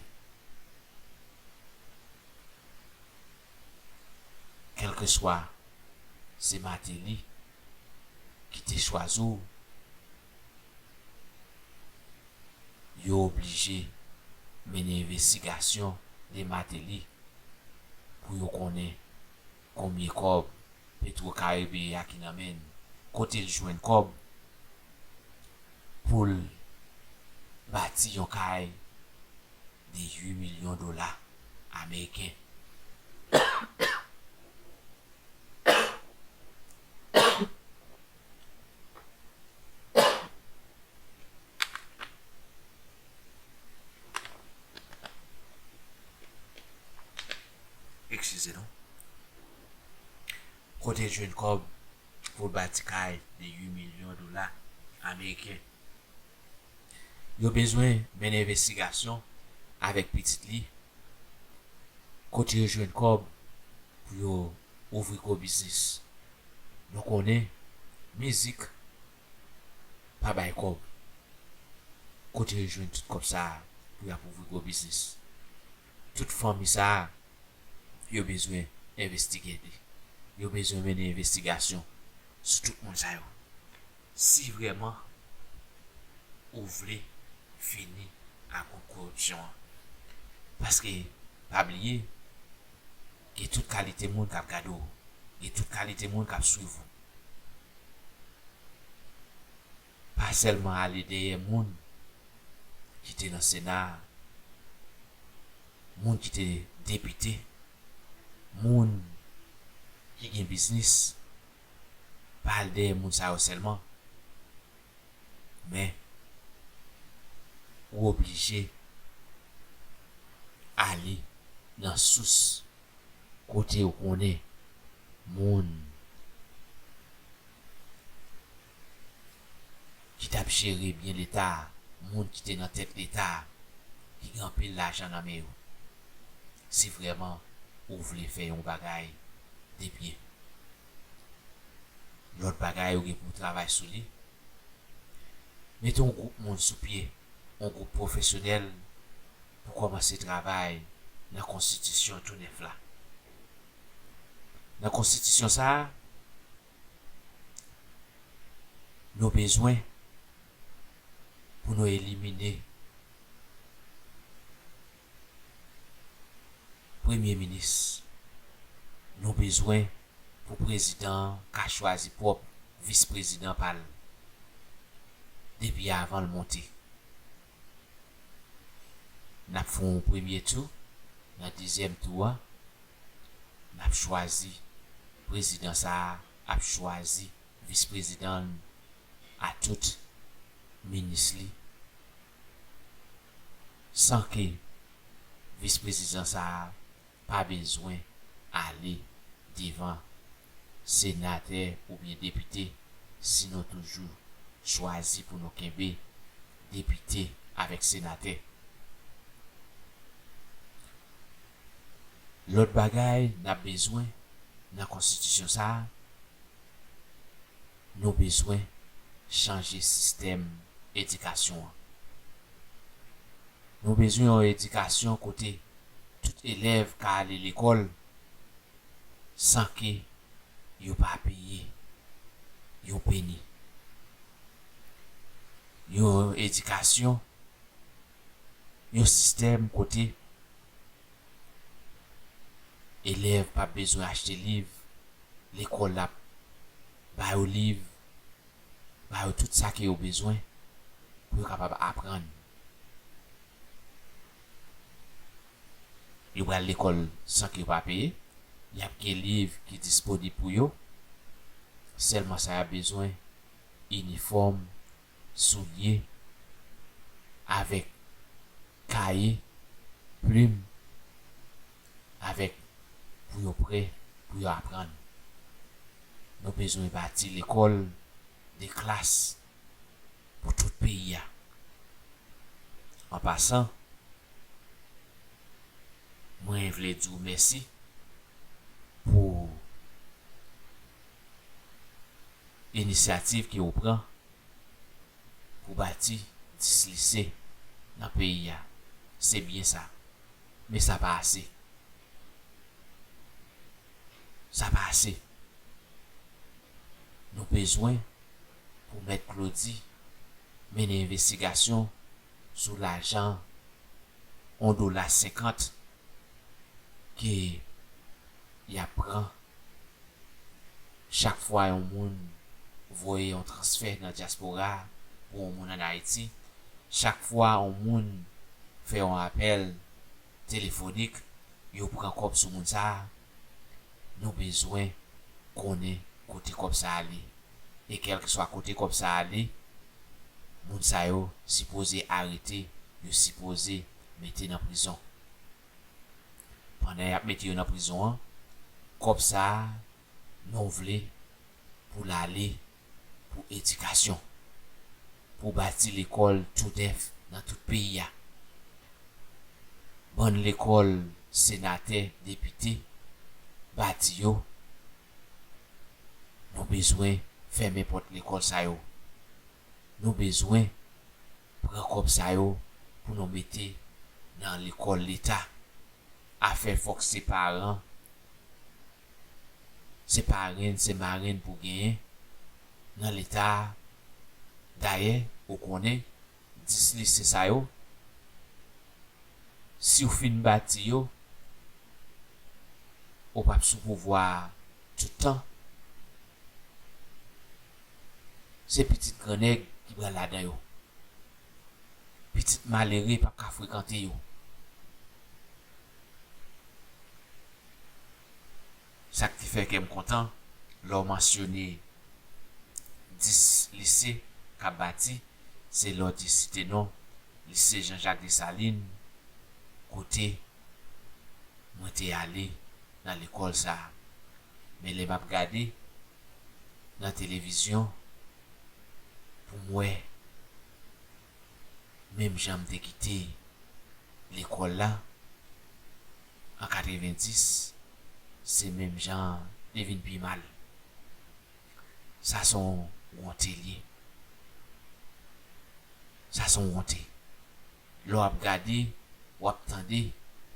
kèlkeswa se Martelly ki te chwazi w, yo oblije mennen envestigasyon de Martelly pou yo konnen konbyen kòb Petro Caribe a ki nan men l, kote l jwenn kòb pou l bati yon kay de uit milyon dola ameriken. Eskize nou. Kote l jwenn kòb pou l bati kay de uit milyon dola ameriken? Yo bezwen mennen envestigasyon avèk pitit li. Kote yo jwenn kòb pou yo ouvri gwo biznis? Nou konnen mizik pa bay kòb. Kote yo jwenn tout kòb sa a pou y ap ouvri gwo biznis? Tout fanmi sa a, yo bezwen envestige li. Yo bezwen mennen envestigasyon sou tout moun sa yo. Si vrèman ou vle fini ak gwoup koripsyon an. Paske, pa bliye, gen tout kalite moun k ap gade w, gen tout kalite moun k ap swiv ou. Pa sèlman ale dèyè moun ki te nan Sena a, moun ki te depite, moun ki gen biznis, pa al dèyè moun sa yo sèlman. Men, ou oblije ale nan sous kote ou konnen moun ki t ap jere byen Leta a, moun ki te nan tèt Leta a, ki gen anpil lajan nan men yo. Si vrèman ou vle fè yon bagay de byen. Lòt bagay ou gen pou w travay sou li, Mete yon gwoup moun sou pye, yon gwoup pwofesyonèl pou kòmanse travay nan konstitisyon tou nèf la. Nan konstitisyon sa a, nou bezwen pou nou elimine premye minis. Nou bezwen pou prezidan an ka chwazi pwòp vis prezidan pa l depi avan l monte. N ap fè yon premye tou, nan dezyèm tou a, n ap chwazi prezidan sa a, ap chwazi vis prezidan l a tout minis li, san ke vis prezidan sa a pa bezwen ale devan senatè oubyen depite si nou toujou chwazi pou nou kenbe depite avèk senatè. Lòt bagay n ap bezwen nan konstitisyon sa a, nou bezwen chanje sistèm edikasyon an. Nou bezwen yon edikasyon kote tout elèv ka ale lekòl san ke yo pa peye yon peni. Yon edikasyon, yon sistèm kote elèv p ap bezwen achte liv, lekòl la ap ba yo liv, ba yo tout sa ke yo bezwen pou yo kapab aprann. Yo pral lekòl san ke yo pa peye. Y ap gen liv ki disponib pou yo. Sèlman sa y ap bezwen, inifòm, soulye, avèk kaye, plim, avèk pou yo prè, pou yo aprann. Nou bezwen bati lekòl de klas pou tout peyi a. An pasan, mwen vle di w mèsi pou inisyativ ke w pran pou bati dis lise nan peyi a. Se byen sa. Men sa pa ase. Sa pa ase. Nou bezwen pou Mèt Claudy mennen envestigasyon sou lajan yon dola senkant ke y ap pran chak fwa yon moun voye yon transfè nan dyaspora pou yon moun ann Ayiti, chak fwa yon moun fè yon apèl telefonik, yo pran kòb sou moun sa a, nou bezwen konnen kote kòb sa a ale. E kèlkeswa kote kòb sa a ale, moun sa yo sipoze arete, yo sipoze mete nan prizon. Pandan y ap mete yo nan prizon an, kòb sa a, nou vle pou l ale pou edikasyon, pou bati lekòl tou nèf nan tout peyi a. Bann lekòl senatè, depite bati yo, nou bezwen fèmen pòt lekòl sa yo. Nou bezwen pran kòb sa yo pou nou mete nan lekòl leta. Afè fòk se paran, se parenn, se marenn pou genyen nan leta a. Dayè, ou konnen, dis lise sa yo, si w fin bati yo, ou p ap sou pouvwa a tout tan. Se pitit grannèg ki pral ladan yo. Pitit malere p ap ka frekante yo. Sa k te fè kè m kontan lè w mansyone dis lise k ap bati, se lè w te site non lise Jean Jacques Dessalines, kote mwen te ale nan lekòl sa a. Men lè m ap gade nan televizyon pou m wè menm jan m te kite lekòl la an katrevendis, se menm jan li vin pi mal. Sa se yon wont li ye. Sa se yon wonte. Lè w ap gade, w ap tande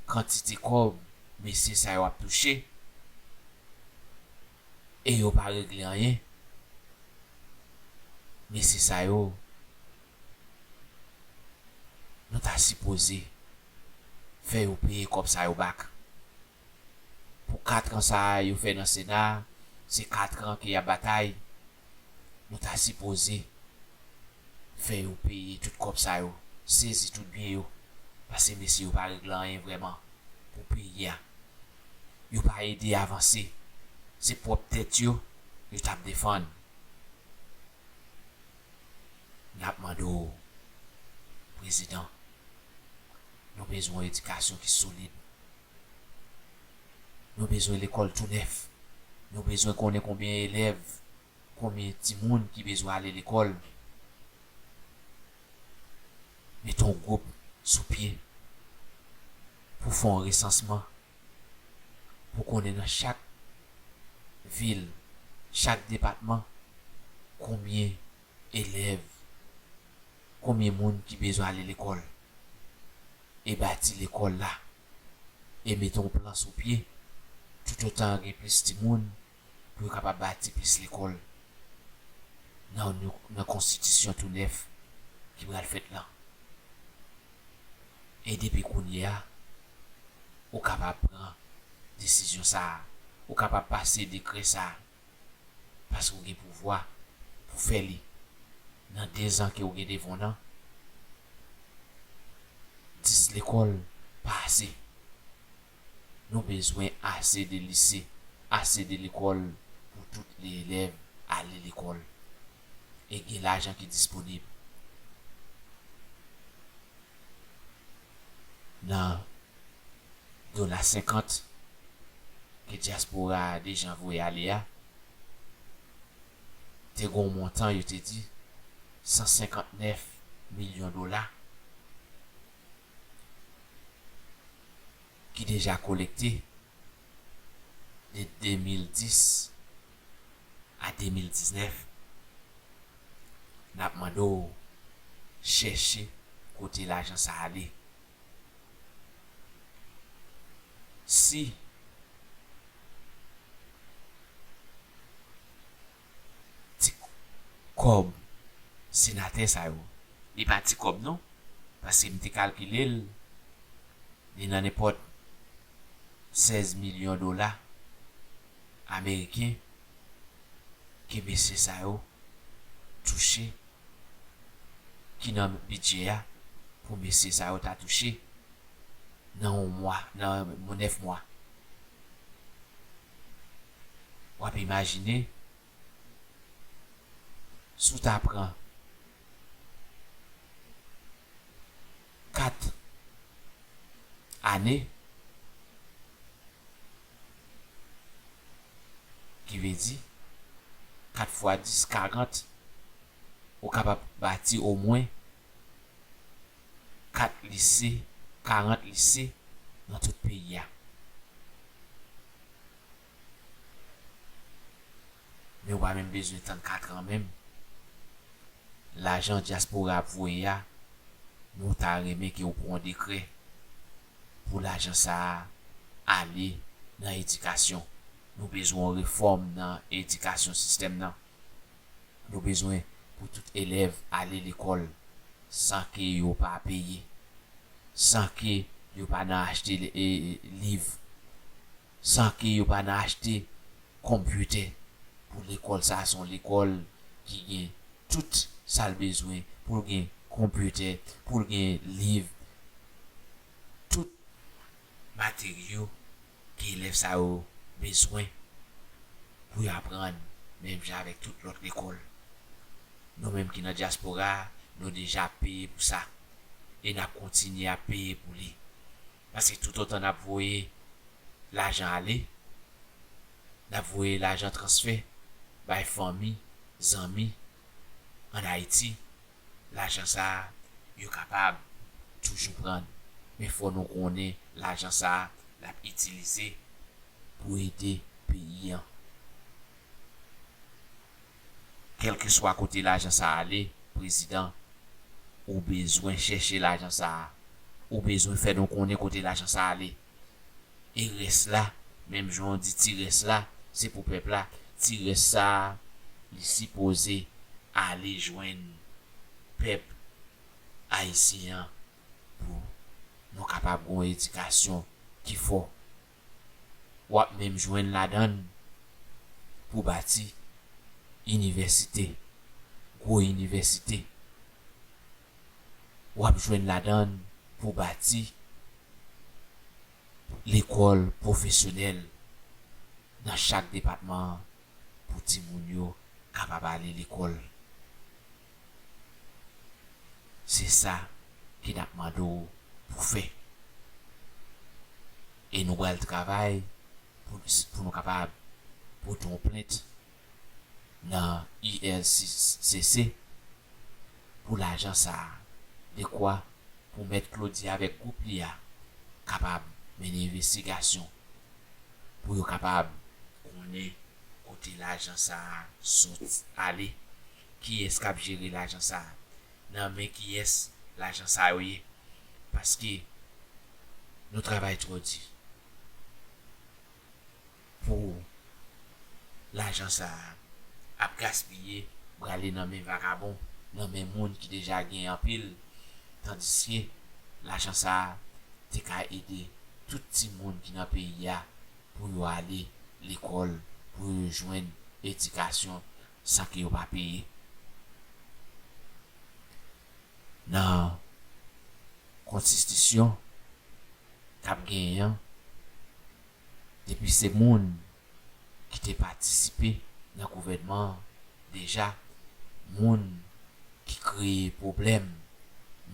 kantite kòb mesye sa yo ap touche, e yo pa regle anyen. Mesye sa yo, nou ta sipoze fè yo peye kòb sa yo back. Pou kat an sa a yo fè nan Sena, se kat an ke y ap batay. Nou ta sipoze fè yo peye tout kòb sa yo, sezi tout byen yo, paske mesye yo pa regle anyen vrèman pou peyi a. Yo pa ede avanse. Se pwòp tèt yo, yo t ap defann. N ap mande w, Prezidan, nou bezwen yon edikasyon ki solid. Nou bezwen lekòl tou nèf. Nou bezwen konnen konbyen elèv, konbyen timoun ki bezwen ale lekòl. Mete yon gwoup sou pye pou fè yon resansman, pou konnen nan chak vil, chak depatman, konbyen elèv, konbyen moun ki bezwen ale lekòl, e bati lekòl la, e mete yon plan sou pye, toutotan gen plis timoun, pou yo kapab bati plis lekòl nan, nan konstitisyon tou nèf ki pral fèt lan. E depi kounye a, ou kapab pran desizyon sa a, ou kapab pase dekrè sa a, paske w gen pouvwa pou fè li. Nan de zan ke w gen devan w nan, dis lekòl pa ase. Nou bezwen ase de lise, ase de lekòl pou tout elèv ale lekòl. E gen lajan ki disponib. Nan dola senkant ke dyaspora a deja voye ale a, te gen yon montan, yo te di, san senkant nèf milyon dola ki deja kolekte de de mil dis a de mil diznèf. N ap mande w chèche kote lajan sa ale. Si ti kòb senatè sa yo, li pa ti kòb non, paske m te kalkile l, li nan nenpòt sèz milyon dola ameriken ke mesye sa yo touche, ki nan bidjè a, pou mesye sa yo ta touche nan yon mwa, nan nèf mwa. W ap imajine, si w ta pran kat ane, ki vle di kat fwa dis, karant, ou kapab bati omwen kat lise, karant lise nan tout peyi a. Men w pa menm bezwen tann kat an menm. Lajan dyaspora ap voye a, nou ta renmen ke w pran yon dekrè pou lajan sa a ale nan edikasyon. Nou bezwen yon refòm nan edikasyon sistèm nan. Nou bezwen pou tout elèv ale lekòl san ke yo pa peye, san ke yo pa nan achte, e, e, liv, san ke yo pa nan achte konpitè pou lekòl sa a. Se yon lekòl ki gen tout sa l bezwen pou l gen konpitè, pou l gen liv, tout materyo ke elèv sa yo bezwen pou y aprann menm jan avèk tout lòt lekòl. Nou menm ki nan dyaspora, nou deja peye pou sa. E n ap kontinye ap peye pou li. Paske toutotan n ap voye lajan ale, n ap voye lajan transfè bay fanmi, zanmi ann Ayiti, lajan sa a, yo kapab toujou pran l. Men fò nou konnen lajan sa a, l ap itilize pou ede peyi an. Kèlkeswa kote lajan sa a ale, Prezidan, Ou bezwen chèche lajan sa a. Ou bezwen fè nou konnen kote lajan sa a ale. E rès la, menm jan w di ti rès la, se pou pèp la. Ti rès sa a, li sipoze ale jwenn pèp ayisyen an pou nou kapab gen yon edikasyon ki fò. W ap menm jwenn ladan l pou bati inivèsite, gwo inivèsite. W ap jwenn ladan l pou bati lekòl pwofesyonèl nan chak depatman an pou timoun yo kapab ale lekòl. Se sa ke n ap mande w pou fè. E nou pral travay pou, pou nou kapab pote yon plent nan I L C C pou lajan sa a, dekwa pou Mèt Claudy avèk gwoup li a kapab mennen envestigasyon, pou yo kapab konnen kote lajan sa a sot ale, kiyès k ap jere lajan sa a, nan men kiyès lajan sa yo ye, paske nou travay twò di pou lajan sa a ap gaspiye, prale nan men vagabon, nan men moun ki deja gen anpil, tandiske lajan sa a te ka ede tout timoun ki nan peyi a pou yo ale lekòl, pou yo jwenn edikasyon san ke yo pa peye. Nan konstitisyon k ap genyen an, depi se moun ki te patisipe nan gouvènman an deja, moun ki kreye pwoblèm,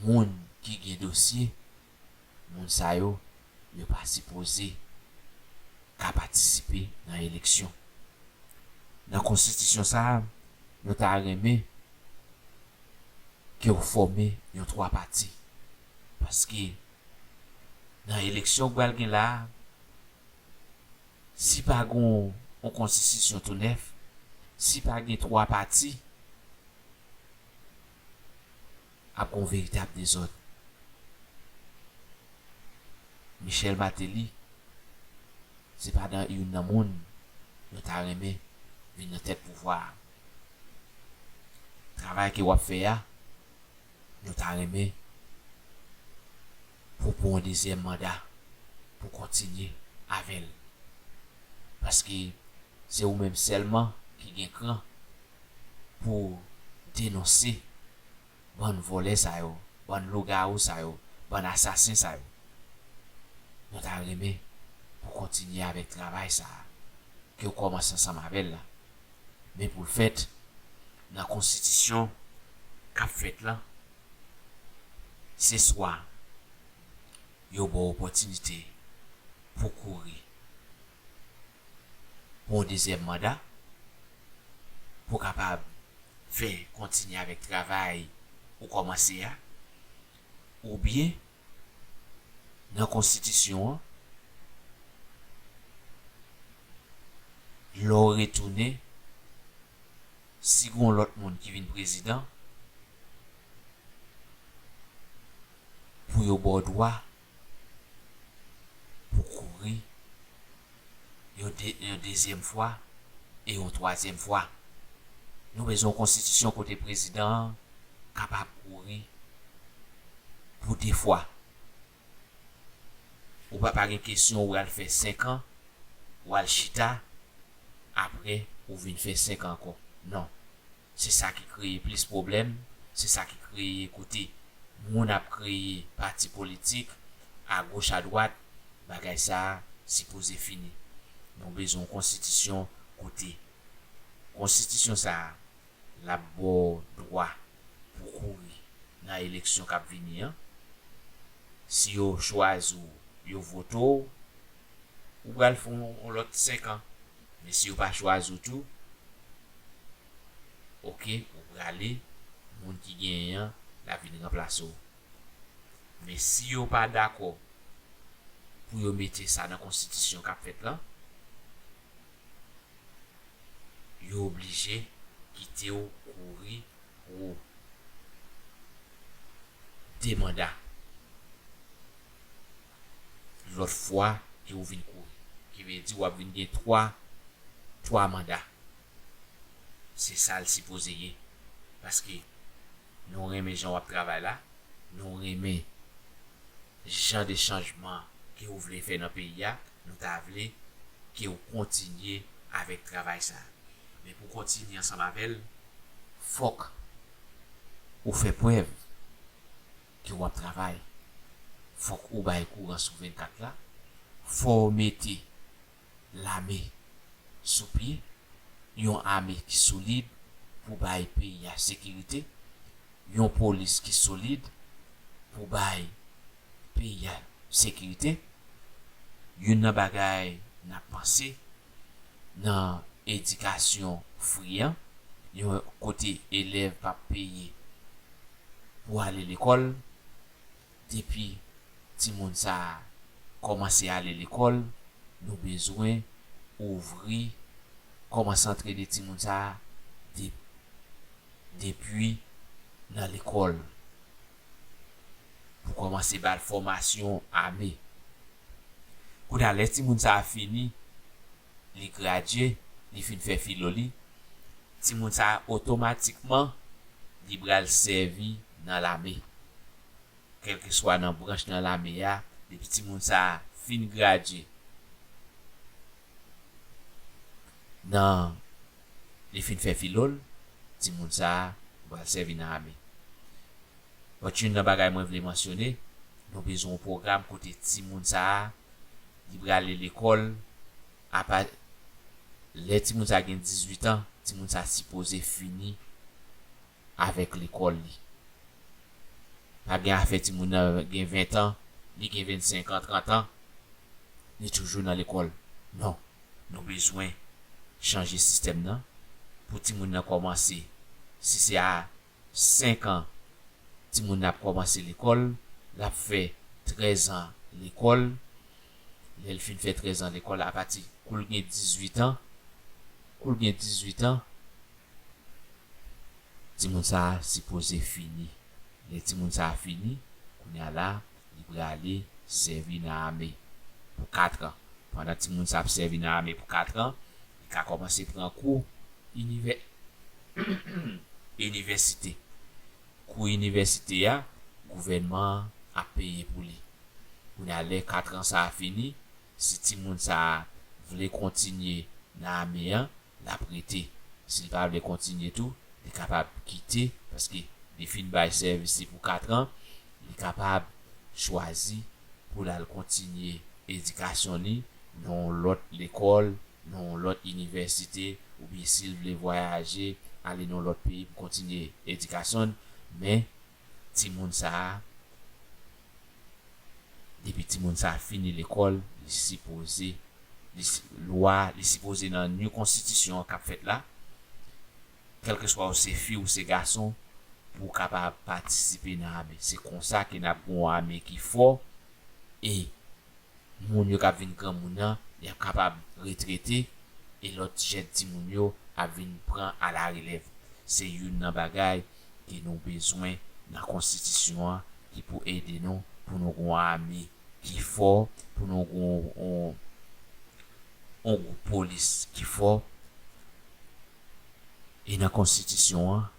moun ki gen dosye, moun sa yo, yo pa sipoze ka patisipe nan eleksyon. Nan konstitisyon sa a, nou ta renmen ke w fòme yon twa pati. Paske nan eleksyon k pral gen la a, si pa gen yon konstitisyon tou nèf, si pa gen twa pati, ap gen yon veritab dezòd. Michel Martelly, se pa nan youn nan moun nou ta renmen vin nan tèt pouvwa a. Travay ke w ap fè a, nou ta renmen pou pran yon dezyèm manda pou kontinye avè l. Paske se ou menm sèlman ki gen kran pou denonse bann vòlè sa yo, bann lougawou sa yo, bann asasen sa yo. Nou ta renmen pou kontinye avèk travay sa a ke w kòmanse ansanm avè l la. Men pou l fèt, nan konstitisyon k ap fèt lan, se swa yo ba w opòtinite pou kouri pou yon dezyèm manda, pou w kapab fè kontinye avèk travay ou kòmanse a, oubyen nan konstitisyon an, lè w retounen, si gen yon lòt moun ki vin prezidan, pou yo ba w dwa pou kouri yon de-, yon dezyèm fwa e yon twazyèm fwa. Nou bezwen yon konstitisyon kote prezidan an kapab kouri pou de fwa. Ou pa, pa gen kesyon ou al fè senk an, ou al chita, apre ou vin fè senk an ankò. Non. Se sa ki kreye plis pwoblèm, se sa ki kreye kote moun ap kreye pati politik, agoch, adwat, bagay sa a sipoze fini. Nou bezwen yon konstitisyon kote konstitisyon sa a, l ap ba w dwa pou kouri nan eleksyon k ap vini an. Si yo chwazi w, yo vote w, ou pral fè yon, yon lòt senk an. Men si yo pa chwazi w tou, oke, ou prale, moun ki genyen an, l ap vin ranplase w. Men si yo pa dakò pou yo mete sa nan konstitisyon k ap fèt lan, yo oblije kite w kouri pou de manda. Lòt fwa ke ou vin kouri. Ki vle di w ap vin gen twa, twa manda. Se sa l sipoze ye. Paske nou renmen jan w ap travay la, nou renmen jan de chanjman ke ou vle fè nan peyi a, nou ta vle ke ou kontinye avèk travay sa. Men pou kontinye ansanm avè l, fòk ou fè prèv ke w ap travay. Fòk ou bay kouran sou vennkat la. Fò w mete lame sou pye, yon ame ki solid pou bay peyi a sekirite, yon polis ki solid pou bay peyi a sekirite. Youn nan bagay n ap panse nan edikasyon fri an, yon kote elèv p ap peye pou ale lekòl, depi timoun sa a kòmanse ale lekòl, nou bezwen ouvri, kòmanse antrene timoun sa a de-, depi nan lekòl. Pou kòmanse ba l fòmasyon ame. Kounye a, lè timoun sa a fini, li gradye, li fin fè filo li, timoun sa a otomatikman, li pral sèvi nan lame. Kèlkeswa nan branch nan lame a, depi timoun sa a fin gradye, nan, li fin fè filo l, timoun sa a pral sèvi nan ame. But youn nan bagay mwen vle mansyone, nou bezwen yon pwogram kote timoun sa a, li prale lekòl, apa, lè timoun sa a gen dizuit an, timoun sa a sipoze fini avèk lekòl li. Pa gen afè timoun nan gen ven an, li gen vennsenk an, trant an, li toujou nan lekòl. Non. Nou bezwen chanje sistèm nan pou timoun nan kòmanse. Si se a senk an, timoun nan ap kòmanse lekòl, l ap fè trèz an lekòl. Lè l fin fè trèz an lekòl, apati kou l gen dizuit an, kou l gen dizuit an, timoun sa a sipoze fini. Lè timoun sa a fini, kounye a la, li prale sèvi nan ame pou kat an. Pandan timoun sa ap sèvi nan ame pou kat an, li ka kòmanse pran kou inivè-, inivèsite. Kou inivèsite a, gouvènman an ap peye pou li. Kounye a, lè kat an sa a fini, si timoun sa a vle kontinye nan ame an, l ap rete. Si l pa vle kontinye tou, li kapab kite, paske li fin bay sèvis li pou kat an, li kapab chwazi pou l al kontinye edikasyon li nan yon lòt lekòl, nan yon lòt inivèsite, oubyen si l vle vwayaje, ale nan yon lòt peyi pou kontinye edikasyon l. Men, timoun sa a, depi timoun sa a fini lekòl, li sipoze, li si-, lwa, li sipoze nan new konstitisyon an k ap fèt la, kèlkeswa ou se fi ou se gason, pou w kapab patisipe nan ame. Se konsa ke n ap gen yon ame ki fò, e moun yo k ap vin granmoun nan, y ap kapab retrete, e lòt jèn timoun yo ap vin pran alarelèv. Se youn nan bagay ke nou bezwen nan konstitisyon an ki pou ede nou, pou nou gen yon ame ki fò, pou nou gen yon, yon, yon gwoup polis ki fò. E nan konstitisyon an,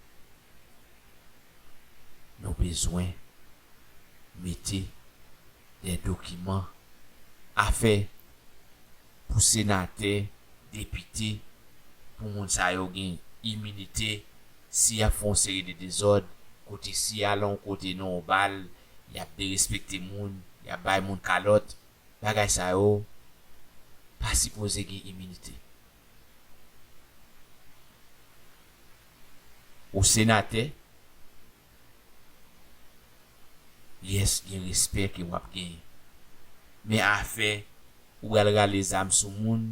nou bezwen mete de dokiman, afè pou senatè, depite, pou moun sa yo gen iminite, si y ap fè yon seri de dezòd, kote si y al yon kote nan yon bal, y ap derespekte moun, y ap bay moun kalòt, bagay sa yo pa sipoze gen iminite. Ou senatè, yes, gen respè ke w ap genyen. Men afè, ou pral rale zam sou moun,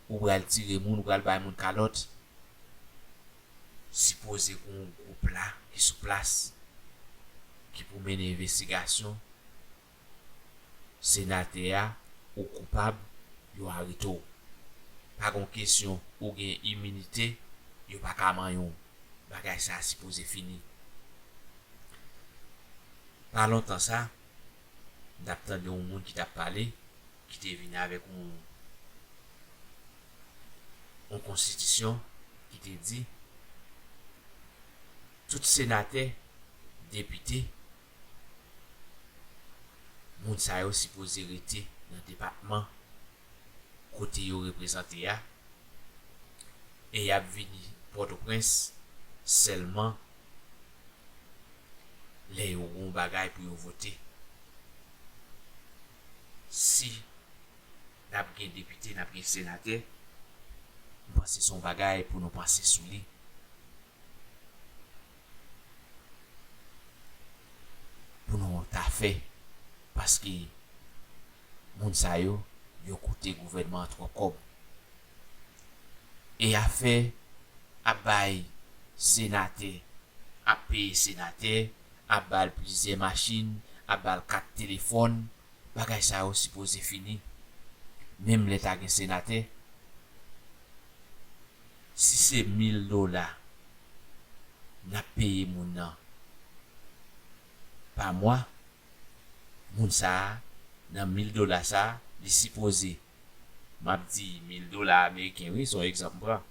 ou pral tire moun, ou pral bay moun kalòt, sipoze gen yon gwoup la ki sou plas, ki pou mennen envestigasyon, senatè a, ou koupab, yo arete w. Pa gon kesyon ou gen iminite, yo pa ka manyen w. Bagay sa a sipoze fini. Pa lontan sa, n t ap tande yon moun ki t ap pale, ki te vini avèk yon, yon konstitisyon ki te di, tout senatè, depite, moun sa yo sipoze rete nan depatman kote yo reprezante a, e y ap vini Pòtoprens sèlman lè yo gen yon bagay pou yo vote. Si n ap gen depite, n ap gen senatè, m panse se yon bagay pou nou panse sou li, pou nou ta fè, paske moun sa yo, yo koute gouvènman an twòp kòb. E afè ap bay senatè, ap peye senatè, ap ba l plizyè machin, ap ba l kat telefòn, bagay sa yo sipoze fini. Menm lè ta gen senatè, si se mil dola n ap peye moun nan pa mwa, moun sa a, nan mil dola sa a, li sipoze, m ap di mil dola ameriken, wi, se yon egzanp m pran.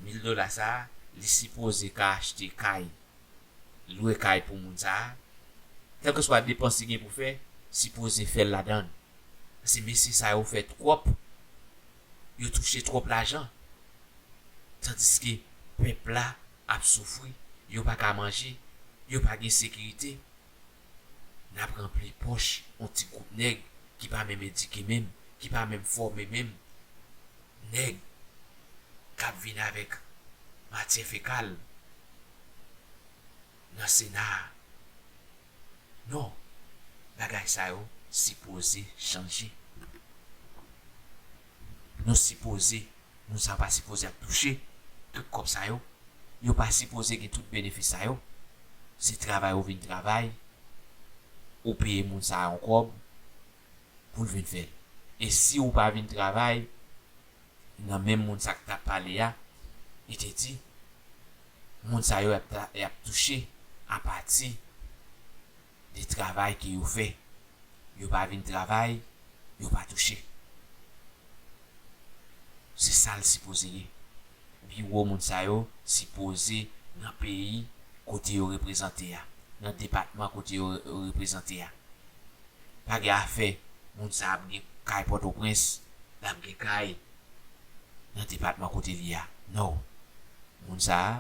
Mil dola sa a, li sipoze ka achte kay, lwe kay pou moun sa a. Kèlkeswa depans li gen pou fè, sipoze fè l ladan l. Paske mesye sa yo fè twòp, yo touche twòp lajan. Tandiske pèp la ap soufri, yo pa ka manje, yo pa gen sekirite. N ap ranpli pòch yon ti gwoup nèg ki pa menm edike menm, ki pa menm fòme menm. Nèg k ap vin avèk matyè fekal nan Sena a. Non, bagay sa yo sipoze chanje. Nou sipoze, moun sa yo pa sipoze ap touche tout kòb sa yo. Yo pa sipoze gen tout benefis sa yo. Se travay ou vin travay, ou peye moun sa a yon kòb pou l vin fè l. E si ou pa vin travay, nan menm moun sa k t ap pale a, li te di, moun sa yo y ap ta-, y ap touche apati de travay ke yo fè. Yo pa vin travay, yo pa touche. Se sa l sipoze ye. Biwo moun sa yo sipoze nan peyi kote yo reprezante a, nan depatman kote yo re-, reprezante a. Pa gen afè moun sa ap gen kay Pòtoprens, l ap gen kay nan depatman kote li a. No. Moun sa a,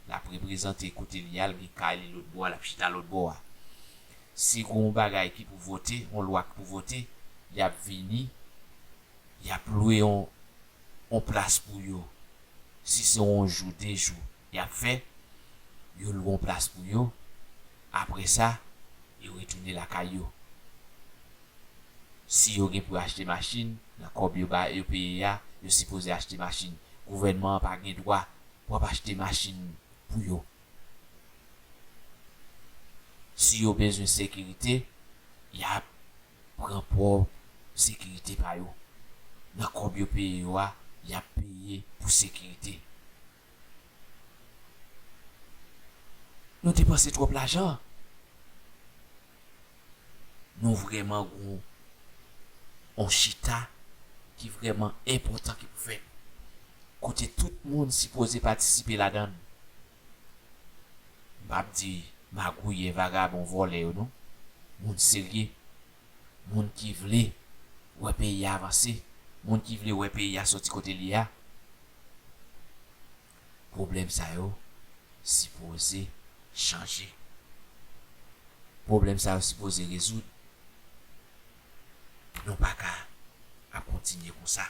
l ap reprezante kote li a, l gen kay li lòt bò a, l ap chita lòt bò a. Si gen yon bagay ki pou vote, yon lwa ki pou vote, y ap vini, y ap lwe yon, yon plas pou yo. Si se yon jou, de jou y ap fè, yo lwe yon plas pou yo. Apre sa, yo retounen lakay yo. Si yo gen pou achte machin, nan kòb yo ba, yo peye a, yo sipoze achte machin. Gouvènman an pa gen dwa pou ap achte machin pou yo. Si yo bezwen sekirite, y ap pran pwòp sekirite pa yo. Nan kòb yo peye yo a, y ap peye pou sekirite. Nou depanse twòp lajan. Nou vrèman gon yon chita ki vrèman enpòtan ki pou fèt. Kote tout moun sipoze patisipe ladan l. M p ap di magouyè, vagabon, vòlè yo non. Moun serye. Moun ki vle wè peyi a avanse. Moun ki vle wè peyi a soti kote li a. Pwoblèm sa yo sipoze chanje. Pwoblèm sa yo sipoze rezoud. Nou pa ka ap kontinye konsa.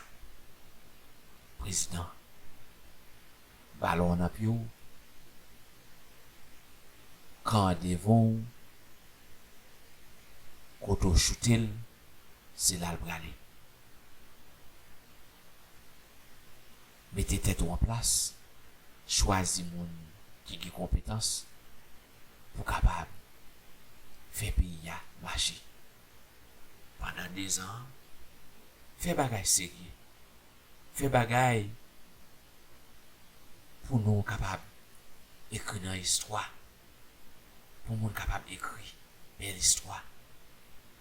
Prezidan, balon an nan pye w, kan an devan w, kote w choute l, se la l prale. Mete tèt ou an plas, chwazi moun ki gen konpetans pou kapab fè peyi a mache. Pandan dezan an, fè bagay serye. Fè bagay pou nou kapab ekri nan istwa, pou moun kapab ekri. bèl istwa.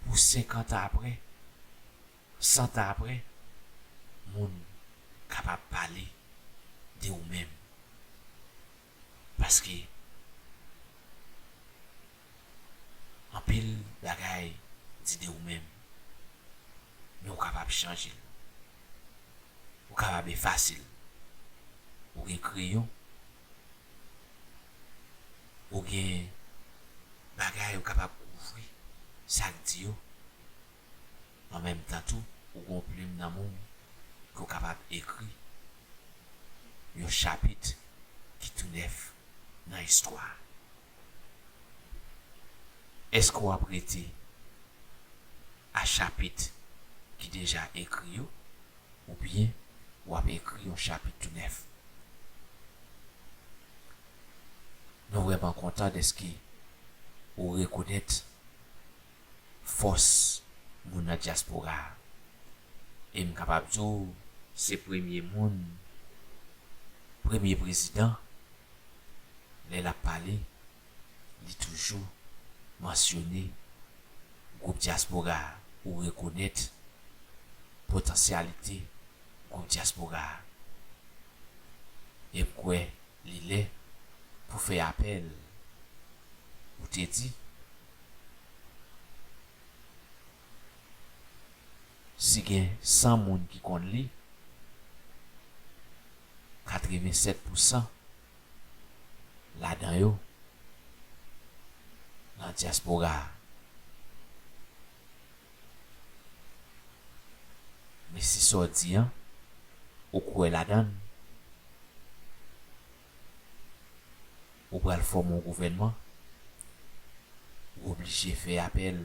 Pou senkant an apre, san tan apre, moun kapab pale de ou menm. Paske anpil bagay di de ou menm, men ou kapab chanje l. Ou kapab efase l. Ou gen kreyon, ou gen bagay ou kapab kouvri sa k di yo. An menm tan tou, ou gen yon plim nan men w ke w kapab ekri yon chapit ki tou nèf nan istwa a. Èske w ap rete a chapit ki deja ekri yo, oubyen w ap ekri yon chapit tou nèf? Nou vrèman kontan dèske ou rekonèt fòs moun nan dyaspora a. E m kapab di w, se premye moun, premye prezidan, lè l ap pale, li toujou mansyone gwoup dyaspora a, ou rekonèt potansyalite gwoup dyaspora a. E m kwè li lè pou fè apèl. Ou te di, si gen san moun ki konn li, katrevennsèt pousan ladan yo nan dyaspora a. Men si sa w di an, ou kwè ladan l, ou pral fòme yon gouvènman, ou oblije fè apèl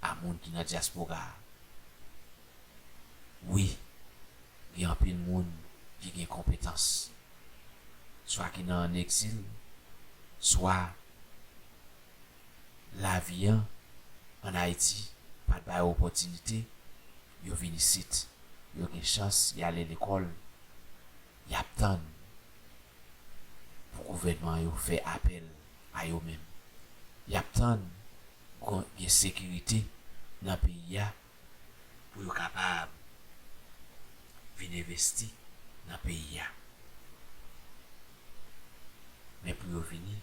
a moun ki nan dyaspora a. Wi, gen anpil moun ki gen konpetans, swa ki nan an egzil, swa lavi an ann Ayiti pa t ba yo opòtinite, yo vin isit, yo gen chans, y ale lekòl, y ap tann pou gouvènman yo fè apèl a yo menm. Y ap tann gon-, gen sekirite nan peyi a pou yo kapab vin envesti nan peyi a. Men pou yo vini,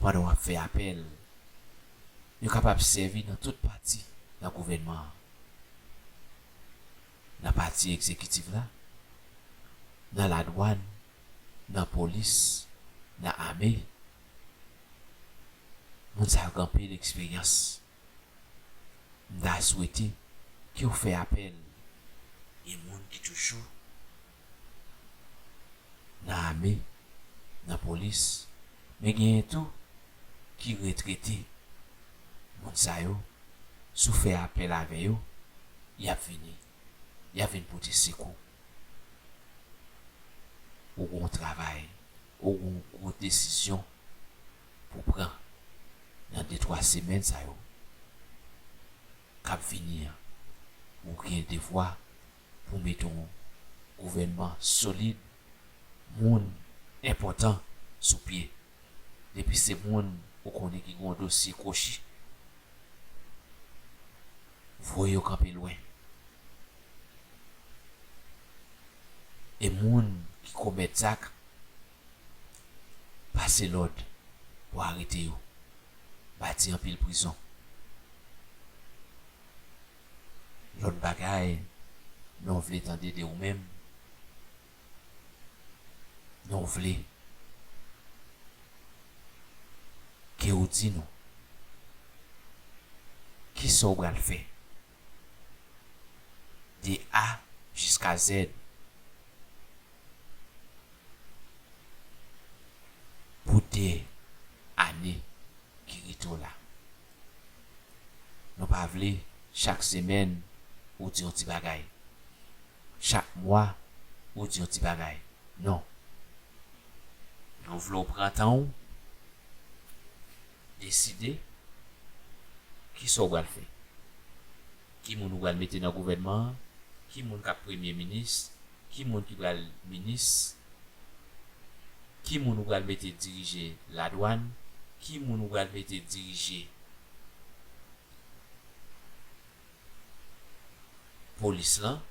pandan w ap fè apèl, yo kapab sèvi nan tout pati nan gouvènman an. Nan pati egzekitif la, nan ladwàn, nan polis, nan ame. Moun sa yo gen anpil eksperyans. M ta swete ke w fè apèl gen moun ki toujou nan ame, nan polis, men genyen tou ki retrete. Moun sa yo, si w fè apèl avè yo, y ap vini, y ap vin pote sekou. Ou gen yon travay, ou gen yon gwo desizyon pou pran nan de twa semèn sa yo k ap vini an. Ou gen devwa pou mete yon gouvènman solid, moun enpòtan sou pye. Depi se moun ou konnen ki gen yon dosye kwochi, voye yo kanpe lwen. E moun ki komèt zak, pase lòd pou arete yo, bati anpil prizon. Lòt bagay nou vle tande de ou menm, nou vle ke ou di nou kisa w pral fè de A jiska Z pou de ane ki rete w la. Nou pa vle chak semèn ou di yon ti bagay. Chak mwa ou di yon ti bagay. Non. Nou vle w pran tan w, deside kisa w pral fè. Ki moun ou pral mete nan gouvènman an? Ki moun k ap premye minis? Ki moun ki pral minis? Ki moun ou pral mete dirije ladwàn? Ki moun ou pral mete dirije polis lan?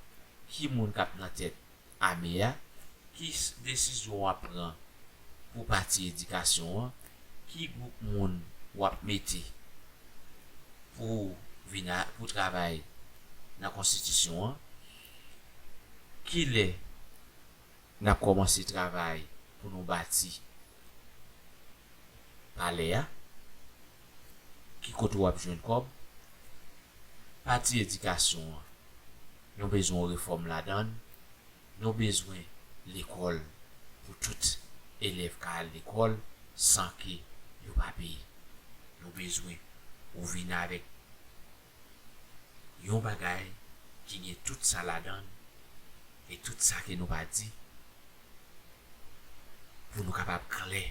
Ki moun k ap nan tèt ame a? Ki s- desizyon w ap pran pou pati edikasyon an? Ki gwoup moun w ap mete pou vin a, pou travay nan konstitisyon an? Kilè n ap kòmanse travay pou nou bati palè a? Ki kote w ap jwenn kòb? Pati edikasyon an, nou bezwen yon refòm ladan l. Nou bezwen lekòl pou tout elèv ka al lekòl san ke yo pa peye. Nou bezwen ou vin avèk yon bagay ki gen tout sa ladan l e tout sa ke nou pa di pou nou kapab klè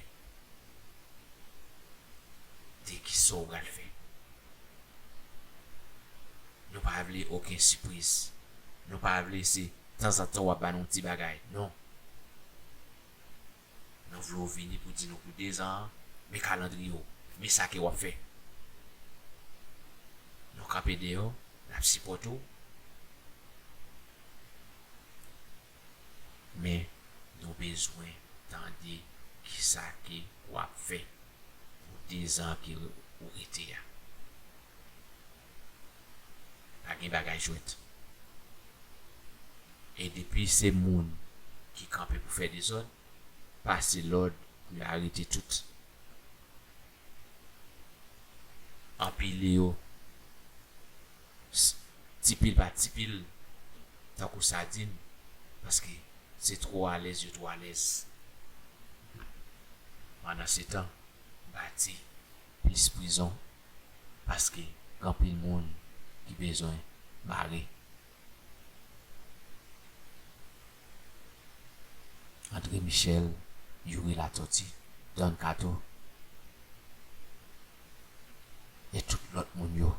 de kisa w pral fè. Nou pa vle okenn sipriz. Nou pa vle se tanzantan w ap ba nou yon ti bagay. Non. Nou vle w vini pou di nou pou dezan an, men kalandriye w, men sa ke w ap fè. Nou kanpe deyò, n ap sipòte w, men nou bezwen tande kisa ke w ap fè pou dezan ke ou rete a. Pa gen bagay jwèt. E depi se moun ki kanpe pou fè dezòd, pase lòd pou yo arete tout. Anpile yo, s- ti pil pa ti pil, tankou sadin, paske se twò alèz yo twò alèz. Pandansetan, bati plis prizon, paske gen anpil moun ki bezwen mare. André Michel, Youri Latortue, Don Kato, e tout lòt moun yo.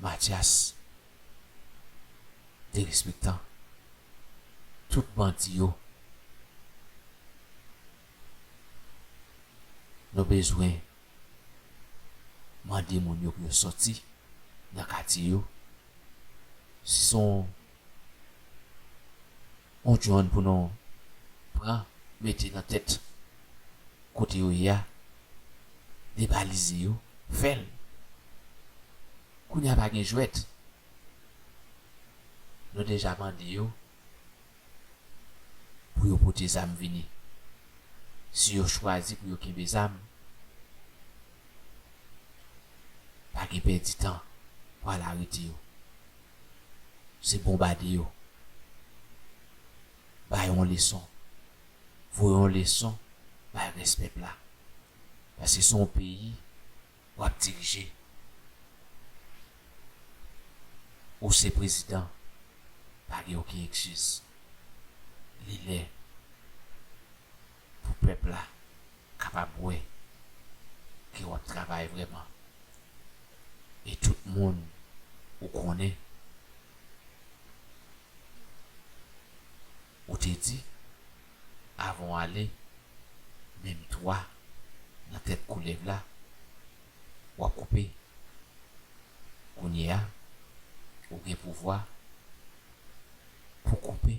Mathias, derespektan, tout bandi yo. Nou bezwen mande moun yo pou yo sòti nan katye yo. Si se yon, yon drone pou nou pran, mete nan tèt kote yo ye a, debalize yo, fè l. Kounye a pa gen jwèt. Nou deja mande yo pou yo pote zam vini. Si yo chwazi pou yo kenbe zam, pa gen pèdi tan pou al arete yo. Se bonbade yo. Bay yon leson. Voye yon leson bay rès pèp la. Paske se yon peyi w ap dirije. Ou se prezidan, pa gen okenn eskiz. Li lè pou pèp la kapab wè ke w ap travay vrèman. E tout moun ou konnen, ou te di, avan w ale, menm twa nan tèt koulèv la, w ap koupe. Kounye a, ou gen pouvwa pou koupe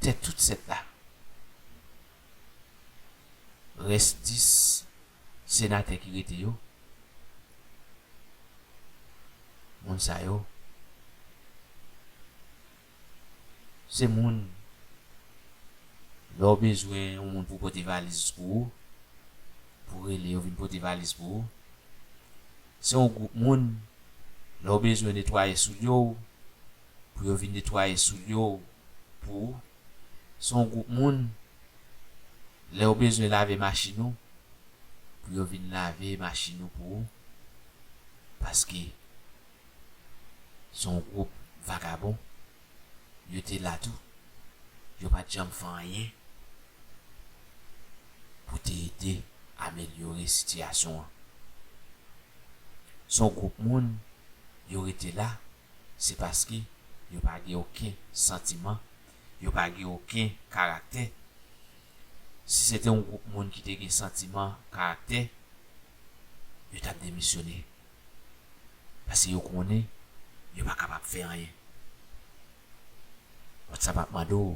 tèt tout sèt la. Rès dis senatè ki rete yo, moun sa yo, se moun, lè w bezwen yon moun pou pote valiz pou ou, pou rele yo vin pote valiz pou ou. Se yon gwoup moun, lè w bezwen netwaye soulye w, pou yo vin netwaye soulye w pou ou. Se yon gwoup moun, lè w bezwen lave machin ou, pou yo vin lave machin ou pou ou. Paske se yon gwoup vagabon, yo te la tou. Yo pa t janm fè anyen pou te ede amelyore sitiyasyon an. Se yon gwoup moun, yo rete la, se paske yo pa gen okenn santiman, yo pa gen okenn karaktè. Si se te yon gwoup moun ki te gen santiman, karaktè, yo t ap demisyone. Paske yo konnen yo pa kapab fè anyen. WhatsApp ap mande w,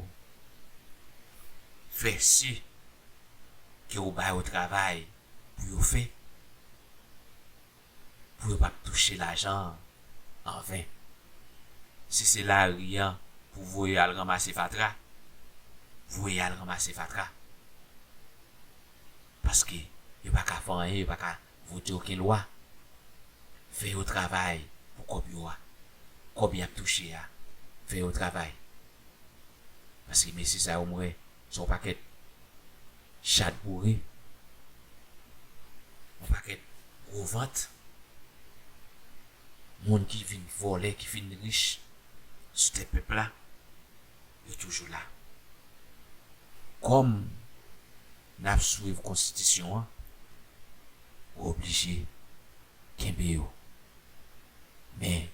fè si ke w ba yo travay pou yo fè, pou yo p ap touche lajan an anven. Si se lari an pou voye al ranmase fatra, voye al ranmase fatra. Paske yo pa ka fè anyen, yo pa ka vote okenn lwa. Fè yo travay pou kòb yo a. Kòb y ap touche a, fè yo travay. Paske mesye sa yo, m wè, se yon pakèt chat boure, yon pakèt gwo vant, moun ki vin vòlè, ki fin rich sou tèt pèp la, yo toujou la. Kòm n ap swiv konstitisyon an, ou oblije kenbe yo. Men,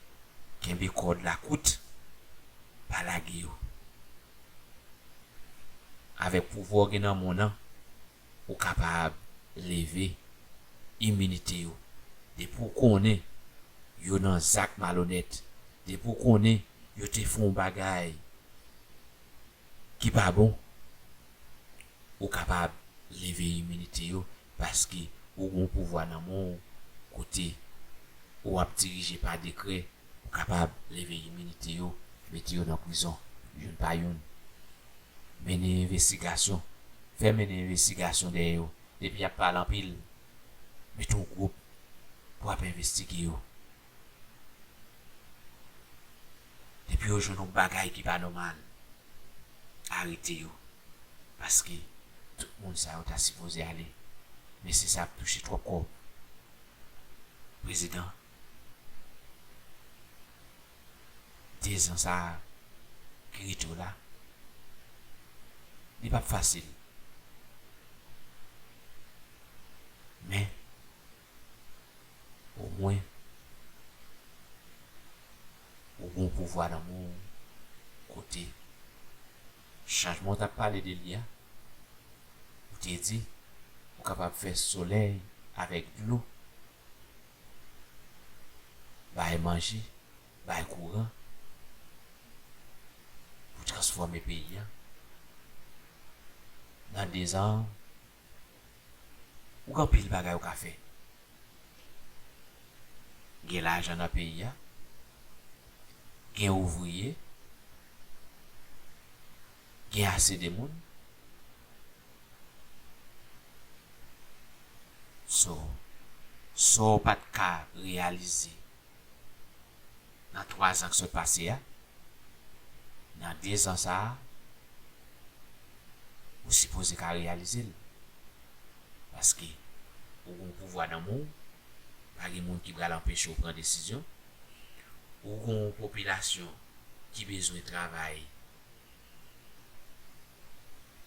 kenbe kòd la kout, pa lage yo. Avèk pouvwa w gen nan men w nan, ou kapab leve iminite yo. Depi w konnen yo nan zak malonèt, depi w konnen yo te fè yon bagay ki pa bon, ou kapab leve iminite yo, paske ou gen yon pouvwa nan men w kote ou ap dirije pa dekrè, ou kapab leve iminite yo, mete yo nan prizon, youn pa youn. Mennen envestigasyon, fè mennen envestigasyon dèyè yo, depi y ap pale anpil, mete yon gwoup pou ap envestige yo. Depi yo jwenn yon bagay ki pa nòmal, arete yo. Paske tout moun sa yo ta sipoze ale. Mesye sa ap touche twòp kòb. Prezidan, dezan sa a ki rete w la, li p ap fasil. Men, omwen, ou gen yon pouvwa nan men w kote chanjman w t ap pale de li a, ou te di, ou kapab fè solèy avèk dlo, bay manje, bay kouran, pou transfòme peyi a. Nan dezan, ou gen anpil bagay ou ka fè. Gen lajan nan peyi a, gen ouvriye, gen ase de moun. So, sa w pa t ka reyalize nan twa zan k sot pase a, nan dezan sa a, ou sipoze ka reyalize l. Paske ou gen yon pouvwa nan men w, pa gen moun ki pral anpeche w pran desizyon. Ou gen yon popilasyon ki bezwen travay,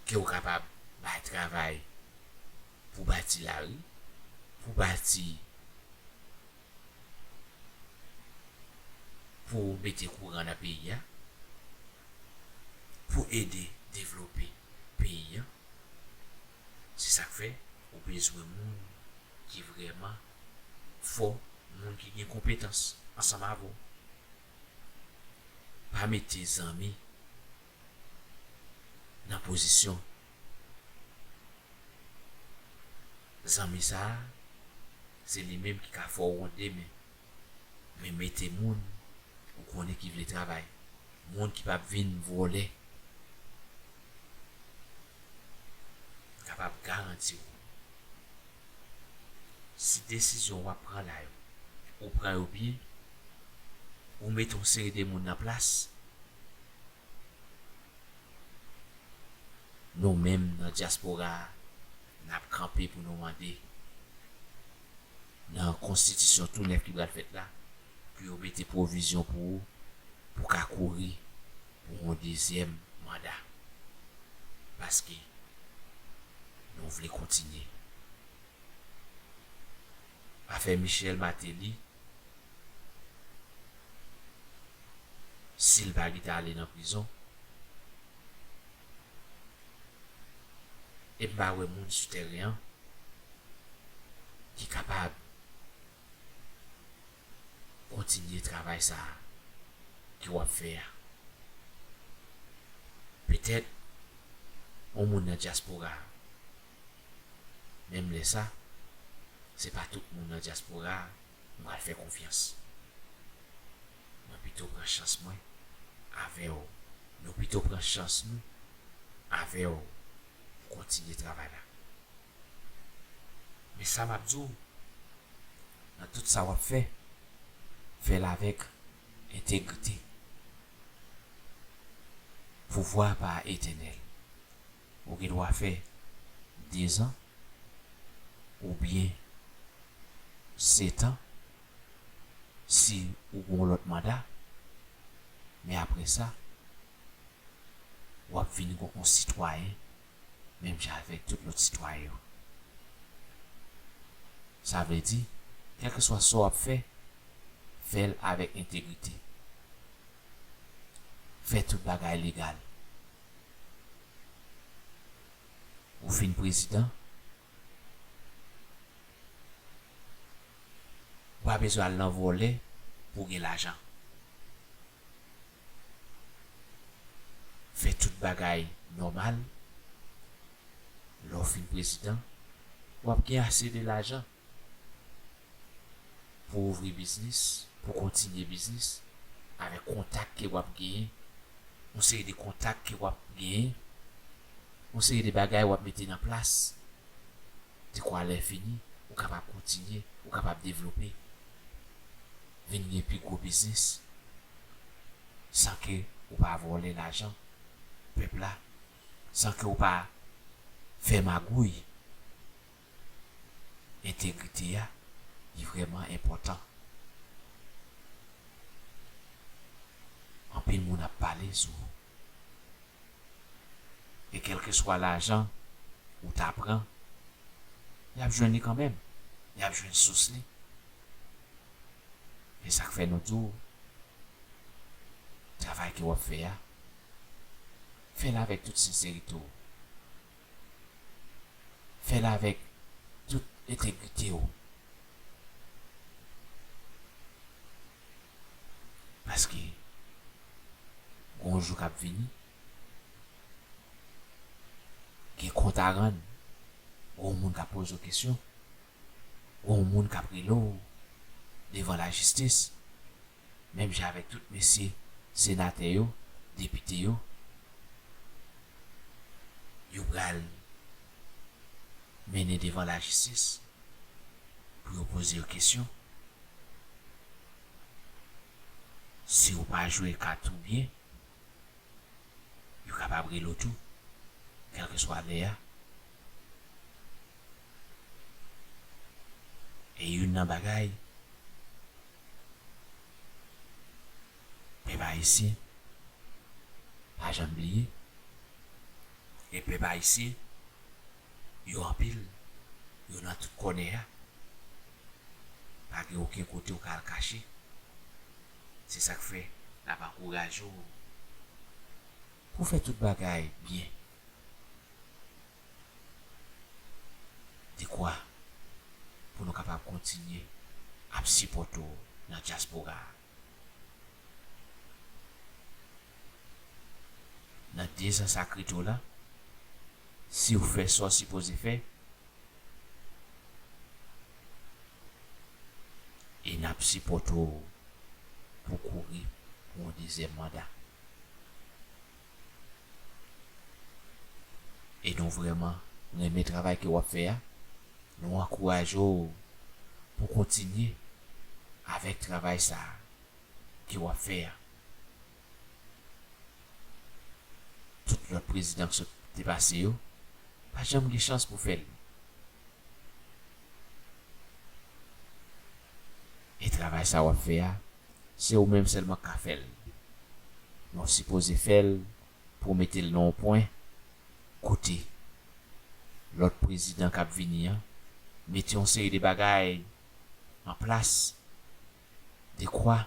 ke w kapab bay travay pou bati lari, pou bati, pou mete kouran nan peyi a, pou ede devlope peyi a. Se sa k fè ou bezwen moun ki vrèman fò, moun ki gen konpetans ansanm avè w. Pa mete zanmi nan pozisyon. Zanmi sa a, se li menm ki ka fè w wont demen. Men mete moun ou konnen ki vle travay. Moun ki p ap vin vòlè. Kapab garanti w, si desizyon w ap pran la yo, ou pran yo byen, ou mete yon seri de moun nan plas, nou menm nan dyaspora a, n ap kanpe pou nou mande nan konstitisyon tou nèf ki pral fèt la, pou yo mete pwovizyon pou ou, pou w ka kouri pou yon dezyèm manda. Paske nou vle kontinye. Afè Michel Martelly, si l pa gentan ale nan prizon, E m pa wè moun sou tèren an ki kapab kontinye travay sa a ke w ap fè a. Petèt, yon moun nan dyaspora a. Menm lè sa, se pa tout moun nan dyaspora a m pral fè konfyans. Mwen pito pran chans mwen avè w. Nou pito pran chans nou avè w pou kontinye travay la. Men sa m ap di w, nan tout sa w ap fè, fè l avèk entegrite. Pouvwa pa etènèl. Ou gen dwa fè dezan oubyen setan si ou gen yon lòt manda, men apre sa, w ap vin yon sitwayen menm jan avèk tout lòt sitwayen yo. Sa vle di, kèlkeswa sa w ap fè, fè l avèk entegrite. Fè tout bagay legal. Ou fin prezidan, ou pa bezwen al nan vòlè pou w gen lajan. Fè tout bagay nòmal. Lè w fin prezidan, w ap gen ase de lajan pou w ouvri biznis, pou w kontinye biznis, avèk kontak ke w ap genyen, yon seri de kontak ke w ap genyen, yon seri de bagay w ap mete nan plas, dekwa lè fini, ou kapab kontinye, ou kapab devlope, vin gen pi gwo biznis, san ke ou pa vòlè lajan pèp la, san ke ou pa fè magouy. Entegrite a, li vrèman enpòtan. Anpil moun ap pale sou ou. E kèlkeswa lajan ou ta pran, y ap jwenn li kanmenm. Y ap jwenn sous li. E sa k fè nou di w, travay ke w ap fè a, fè l avèk tout senserite w. Fè l avèk tout entegrite w. Paske gon jou k ap vini, gen kont a rann, gon moun k ap poze w kesyon, gon moun k ap rele w devan lajistis. Menm jan avèk tout mesye senatè yo, depite yo, yo pral mennen devan lajistis pou yo poze yo kesyon. Si w pa jwe kat ou byen, yo kapab rele w tou, kèlkeswa lè a. E youn nan bagay, pèp ayisyen, pa janm bliye, e pèp ayisyen, yo anpil, yo nan tout kònè a. Pa gen okenn kote ou ka al kache. Se sa k fè n ap ankouraje w pou w fè tout bagay byen. Dekwa pou nou kapab kontinye ap sipòte w nan dyaspora a. Nan dezan sa k rete w la, si w fè sa w sipoze fè, e n ap sipòte w pou w kouri pou yon dezyèm manda. E nou vrèman renmen travay ke w ap fè a. Nou ankouraje w pou w kontinye avèk travay sa a ke w ap fè a. Tout lòt prezidan k sot te pase yo, pa janm gen chans pou fè l. E travay sa w ap fè a, se ou menm sèlman k ka fè l. Men w sipoze fè l pou w mete l nan yon pwen kote lòt prezidan k ap vini an mete yon seri de bagay an plas, dekwa,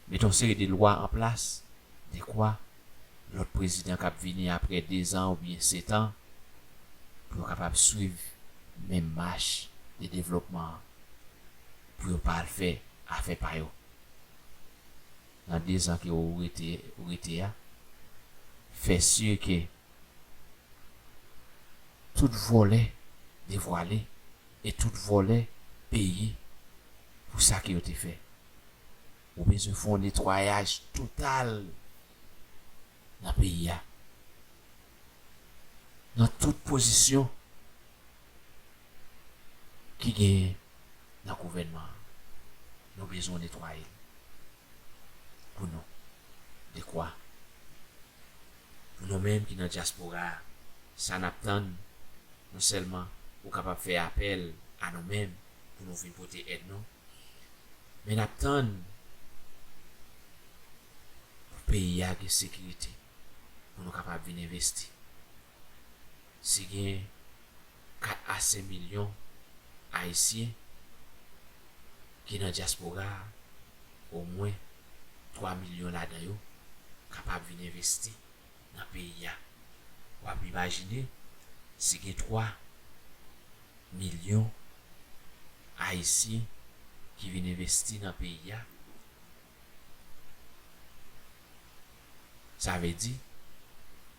mete yon seri de lwa an plas, dekwa lòt prezidan k ap vini apre dezan oubyen setan pou yo kapab swiv menm mach de devlopman an, pou yo pa al fè afè pa yo. Nan dezan ke ou rete, ou rete a, fè si ke tout vòlè devwale e tout vòlè peye pou sa ke yo te fè. Ou bezwen fè yon netwayaj total nan peyi a. Nan tout pozisyon ki genyen nan gouvènman an, nou bezwen netwaye l pou nou. Dekwa pou nou menm ki nan dyaspora a, sa n ap tann, non sèlman ou kapab fè apèl a nou menm pou nou vin pote èd nou, men n ap tann pou peyi a gen sekirite, pou nou kapab vin envesti. Si gen kat a senk milyon Ayisyen ki nan dyaspora a, omwen twa milyon ladan yo kapab vin envesti nan peyi a. W ap imajine, si gen twa milyon Ayisyen ki vin envesti nan peyi a, sa vle di,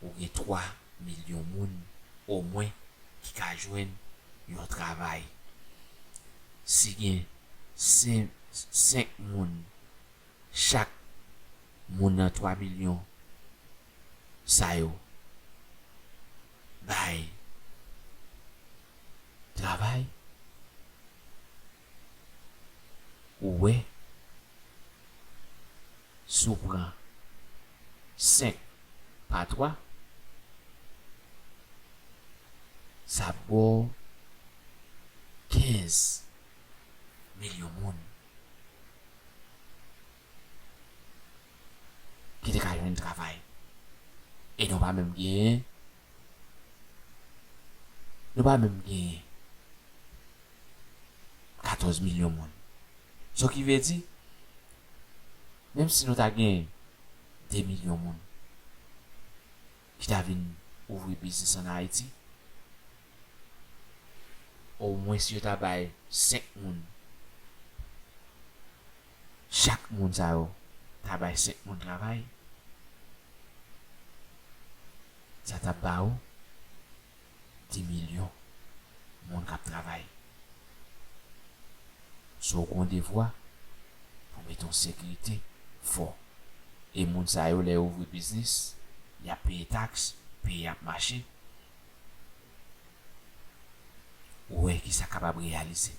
ou gen twa milyon moun omwen ki ka jwenn yon travay. Si gen sen-, senk moun, chak moun nan twa milyon sa yo bay travay, ou wè, si w pran senk pa twa, sa ba w kenz milyon moun ki te ka jwenn travay. E nou pa menm genyen, nou pa menm genyen katòz milyon moun. Sa ki vle di, menm si nou ta gen de milyon moun ki ta vin ouvri biznis ann Ayiti, omwen si yo ta bay senk moun, chak moun sa yo ta bay senk moun travay, sa t ap ba ou de milyon moun k ap travay. So, ou gen yon devwa pou mete yon sekirite fò. E moun sa yo, lè yo ouvri biznis, y ap peye taks, peyi ap mache. Ou wè ki sa kapab reyalize.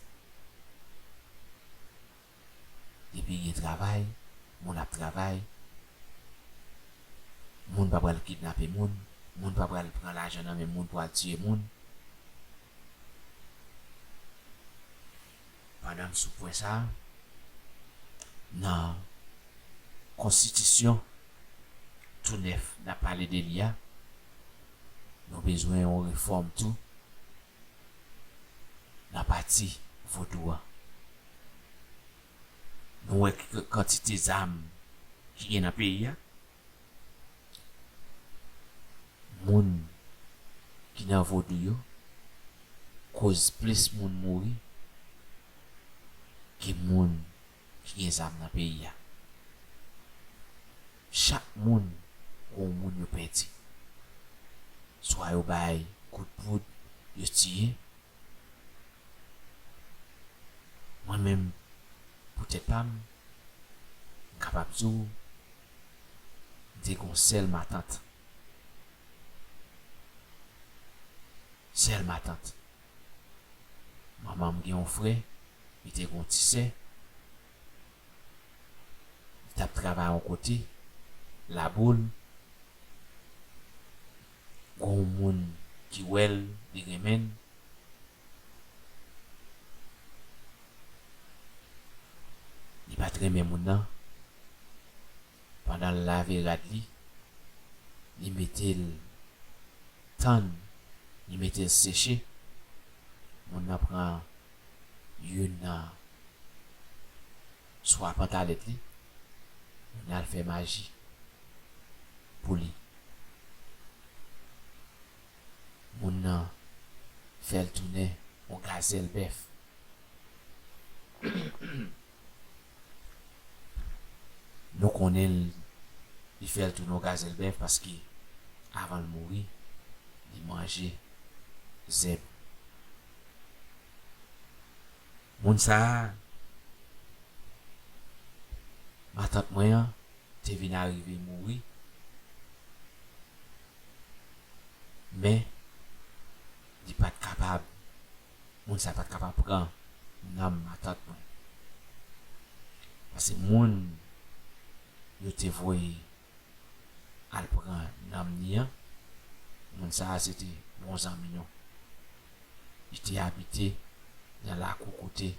Depi gen travay, moun ap travay. Moun pa pral kidnape moun. Moun pa pral pran lajan nan men moun pou al tiye moun. Pandan m sou pwen sa a, nan konstitisyon tou nèf n ap pale de li a, nou bezwen yon refòm tou nan pati vodou an. Nou wè k-, kantite zam ki gen nan peyi a. Moun ki nan vodou yo koz plis moun mouri ke moun ki gen zam nan peyi a. Chak moun, gon moun yo pèdi. Swa yo bay kout poud, yo tiye. Mwen menm, pou tèt pa m, m kapab di w, m te gon sèl matant. Sèl matant. Manman m gen yon frè, li te gen yon ti sè. Li t ap travay yon kote, Laboul. Gon moun ki wè l, li renmen l. Li pa t renmen moun nan. Pandan l lave rad li, li mete l tann, li mete l seche. Moun nan pran youn nan swa pantalèt li, moun nan al fè maji pou li. Moun nan fè l tounen yon gazèl bèf. Nou konnen l, li fè l tounen yon gazèl bèf paske avan l mouri, li manje zèb. Moun sa a, matant mwen an, te vin arive mouri, men li pa t kapab, moun sa pa t kapab pran nanm matant mwen. Paske moun yo te voye al pran nanm li an, moun sa a se te bon zanmi nou. Li te abite nan lakou kote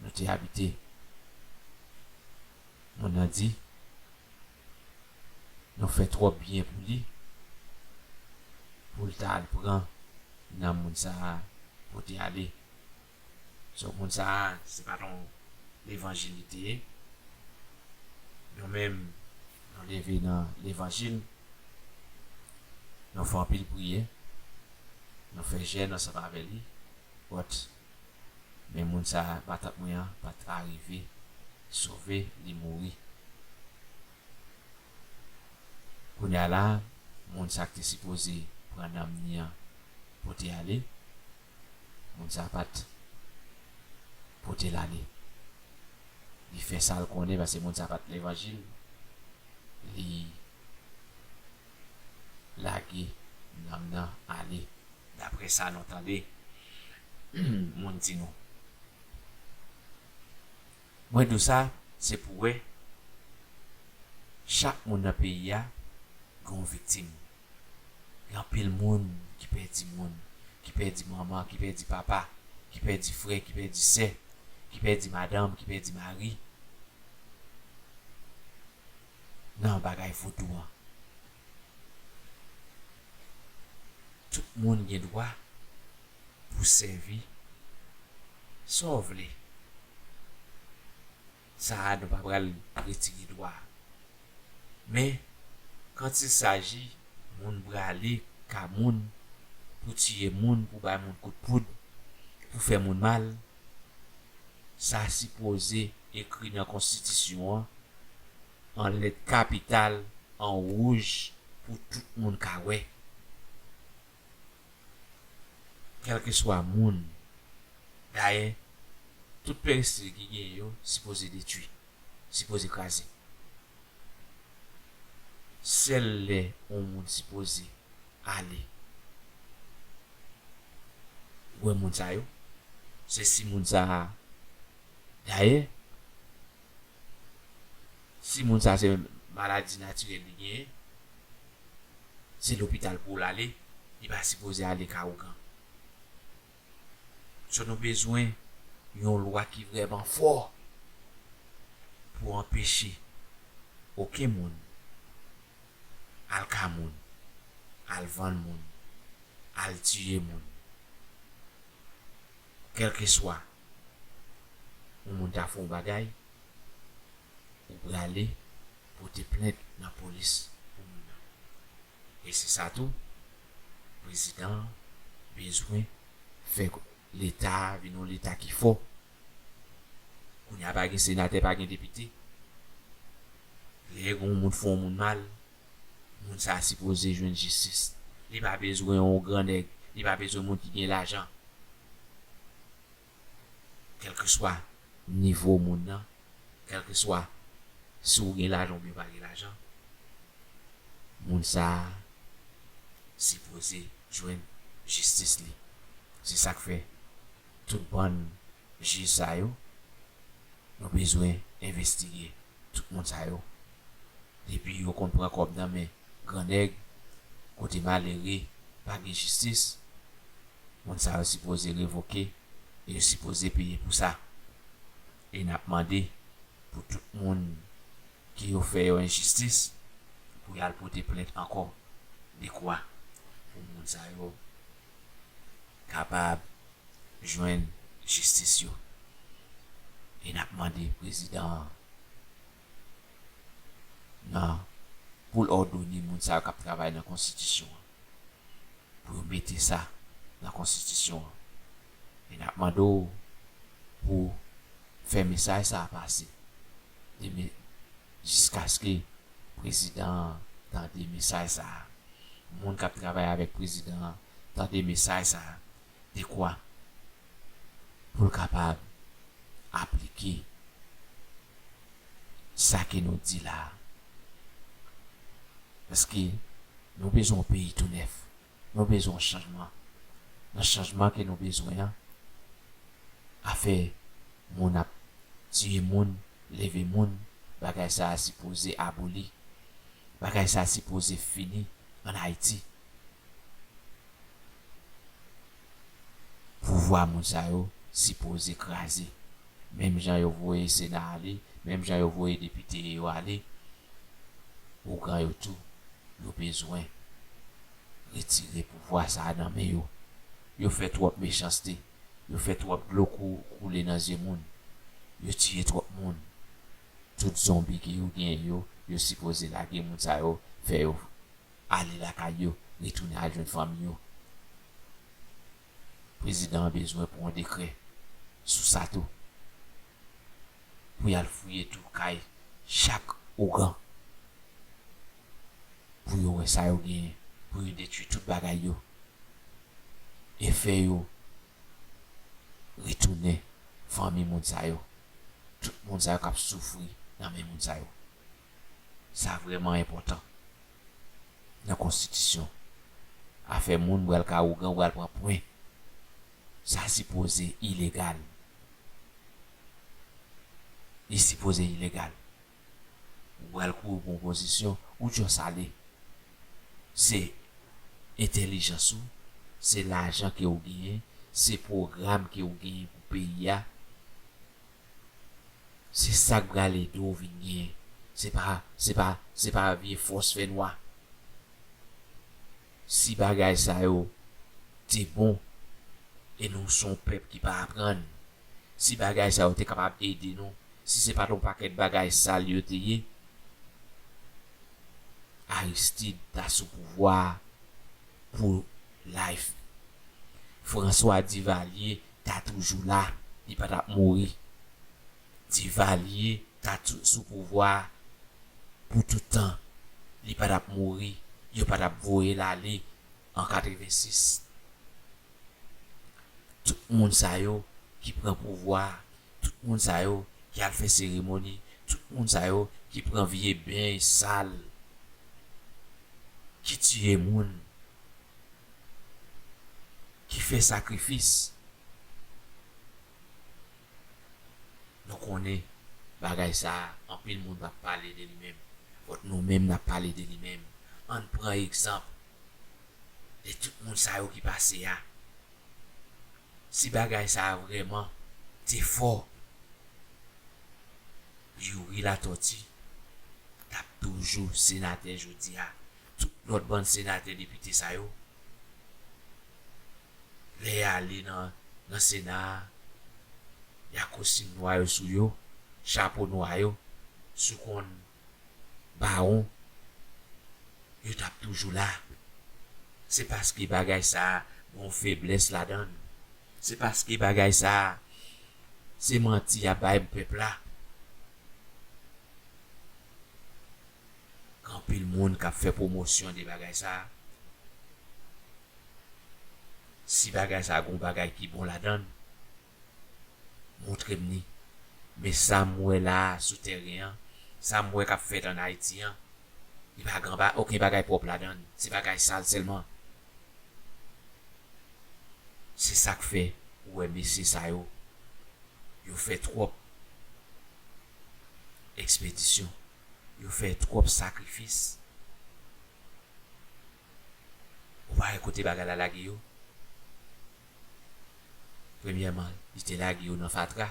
nou te abite. Moun nan di, nou fè twòp byen pou li, pou l ta al pran nanm moun sa a pote ale. So, moun sa a, se pa t yon levanjil li te ye. Nou menm, nou leve nan levanjil, nou fè anpil priyè, nou fè jèn ansanm avè li, but, men moun sa a, matant mwen an, pa t arive sove, li mouri. Kounye a la, moun sa k te sipoze pran nanm li an pote ale, moun sa pa t pote l ale. Li fè sa l konnen, paske moun sa pa t levanjil, li lage nanm nan ale, daprè sa nou tande moun di nou. Mwen di w sa, se pou wè, chak moun nan peyi a gen yon viktim. Gen anpil moun ki pèdi moun, ki pèdi manman, ki pèdi papa, ki pèdi frè, ki pèdi sè, ki pèdi madanm, ki pèdi mari nan bagay vodou an. Tout moun gen dwa pou sèvi sa w vle. Sa a, nou pa pral retire dwa a. Men, quand il s'agit moun prale ka moun pou tiye moun, pou bay moun kout poud, pou fè moun mal, sa sipoze ekri nan konstitisyon an, an lèt kapital, an wouj, pou tout moun ka wè. Kèlkeswa moun. Dayè, tout peristil ki genyen yo sipoze detwi, sipoze kraze. Sèl lè yon moun sipoze ale wè moun sa yo, se si moun sa a, dayè, si moun sa se maladi natirèl li genyen, se lopital pou l ale, li pa sipoze ale ka ougan. So, nou bezwen yon lwa ki vrèman fò pou anpeche okenn moun al ka moun, al vann moun, al tiye moun. Kèlkeswa yon moun ta fè yon bagay, ou prale pote plent nan polis pou moun nan. E se sa tou, prezidan an bezwen fè Leta a vin yon Leta ki fò. Kounye a pa gen senatè, pa gen depite. Lè yon moun fè yon moun mal, moun sa a sipoze jwenn jistis. Li pa bezwen yon gran nèg, li pa bezwen moun ki gen lajan. Kèlkeswa nivo moun nan, kèlkeswa si w gen lajan oubyen w pa gen lajan, moun sa a sipoze jwenn jistis li. Se sa k fè tout bann jij sa yo, nou bezwen envestige tout moun sa yo. Depi yo konn pran kòb nan men gran nèg, kote malere pa gen jistis, moun sa yo sipoze revoke e yo sipoze peye pou sa. E n ap mande pou tout moun ke yo fè yo enjistis, pou y al pote plent ankò, dekwa pou moun sa yo kapab jwenn jistis yo. E n ap mande prezidan an nan pou l òdone moun sa yo k ap travay nan konstitisyon an pou yo mete sa nan konstitisyon an. E n ap mande w pou fè mesaj sa a pase. Demen, jiskaske prezidan an tande mesaj sa a, moun k ap travay avèk prezidan an tande mesaj sa a, dekwa pou l kapab aplike sa ke nou di la a. Paske nou bezwen yon peyi tou nèf. Nou bezwen yon chanjman. Nan chanjman ke nou bezwen an, afè moun ap tiye moun, leve moun, bagay sa a sipoze aboli. Bagay sa a sipoze fini ann Ayiti. Pouvwa moun sa yo sipoze kraze. Menm jan yo voye Sena ale, menm jan yo voye depite yo ale, ougan yo tou, yo bezwen retire pouvwa sa a nan men yo. Yo fè twòp mechanste. Yo fè twòp dlo kou-, koule nan zye moun. Yo tiye twòp moun. Tout zonbi ke yo genyen yo, yo sipoze lage moun sa yo, fè yo ale lakay yo, retounen al jwenn fanmi yo. Prezidan an bezwen pran yon dekrè sou sa tou. Pou y al fouye tou kay chak ougan. Pou yo wè sa yo genyen, pou yo detwi tout bagay yo. E fè yo retounen fanmi moun sa yo. Tout moun sa yo k ap soufri nan men moun sa yo. Sa vrèman enpòtan nan konstitisyon. Afè moun pral ka ougan, pral pran pwen. Sa sipoze ilegal. Li sipoze ilegal. Ou pral kouri pou yon pozisyon, ou just ale. Se entèlijans ou, se lajan ke ou genyen, se pwogram ke ou genyen pou peyi a. Se sa k pral ede w vin genyen. Se pa, se pa, se pa vye fòs fè nwa. Si bagay sa yo te bon, e nou se yon pèp ki pa aprann, si bagay sa yo te kapab ede nou, si se pa t yon pakèt bagay sal yo te ye, Aristide ta sou pouvwa a pou life. François Duvalier ta toujou la, li pa t ap mouri. Duvalier ta tou-, sou pouvwa a pou tout tan. Li pa t ap mouri, yo pa t ap voye l ale an katrevensis. Tout moun sa yo ki pran pouvwa a, tout moun sa yo ki al fè seremoni, tout moun sa yo ki pran vye beny sal, ki tiye moun, ki fè sakrifis. Nou konnen bagay sa a, anpil moun p ap pale de li menm. But nou menm n ap pale de li menm. Ann pran egzanp de tout moun sa yo ki pase a. Si bagay sa a vrèman te fò, Youri Latortue t ap toujou senatè jodi a. Tout lòt bann senatè, depite sa yo, lè y ale nan, nan Sena a, y a kostim nwa yo sou yo, chapo nwa yo, si w konn bawon, yo t ap toujou la. Se paske bagay sa a gon feblès ladan l. Se paske bagay sa a se manti y ap bay pèp la. Gen anpil moun k ap fè pwomosyon de bagay sa a. Si bagay sa a gon bagay ki bon ladan l, montre m li. Men sa m wè la a sou tèren an, sa m wè k ap fèt ann Ayiti an, li pa gen ba-, okenn bagay pwòp ladan l. Se bagay sal sèlman. Se sa k fè ou wè mesye sa yo, yo fè twòp ekspedisyon, yo fè twòp sakrifis. Ou pa wè kote bagay la lage yo? Premyèman, li te lage yo nan fatra.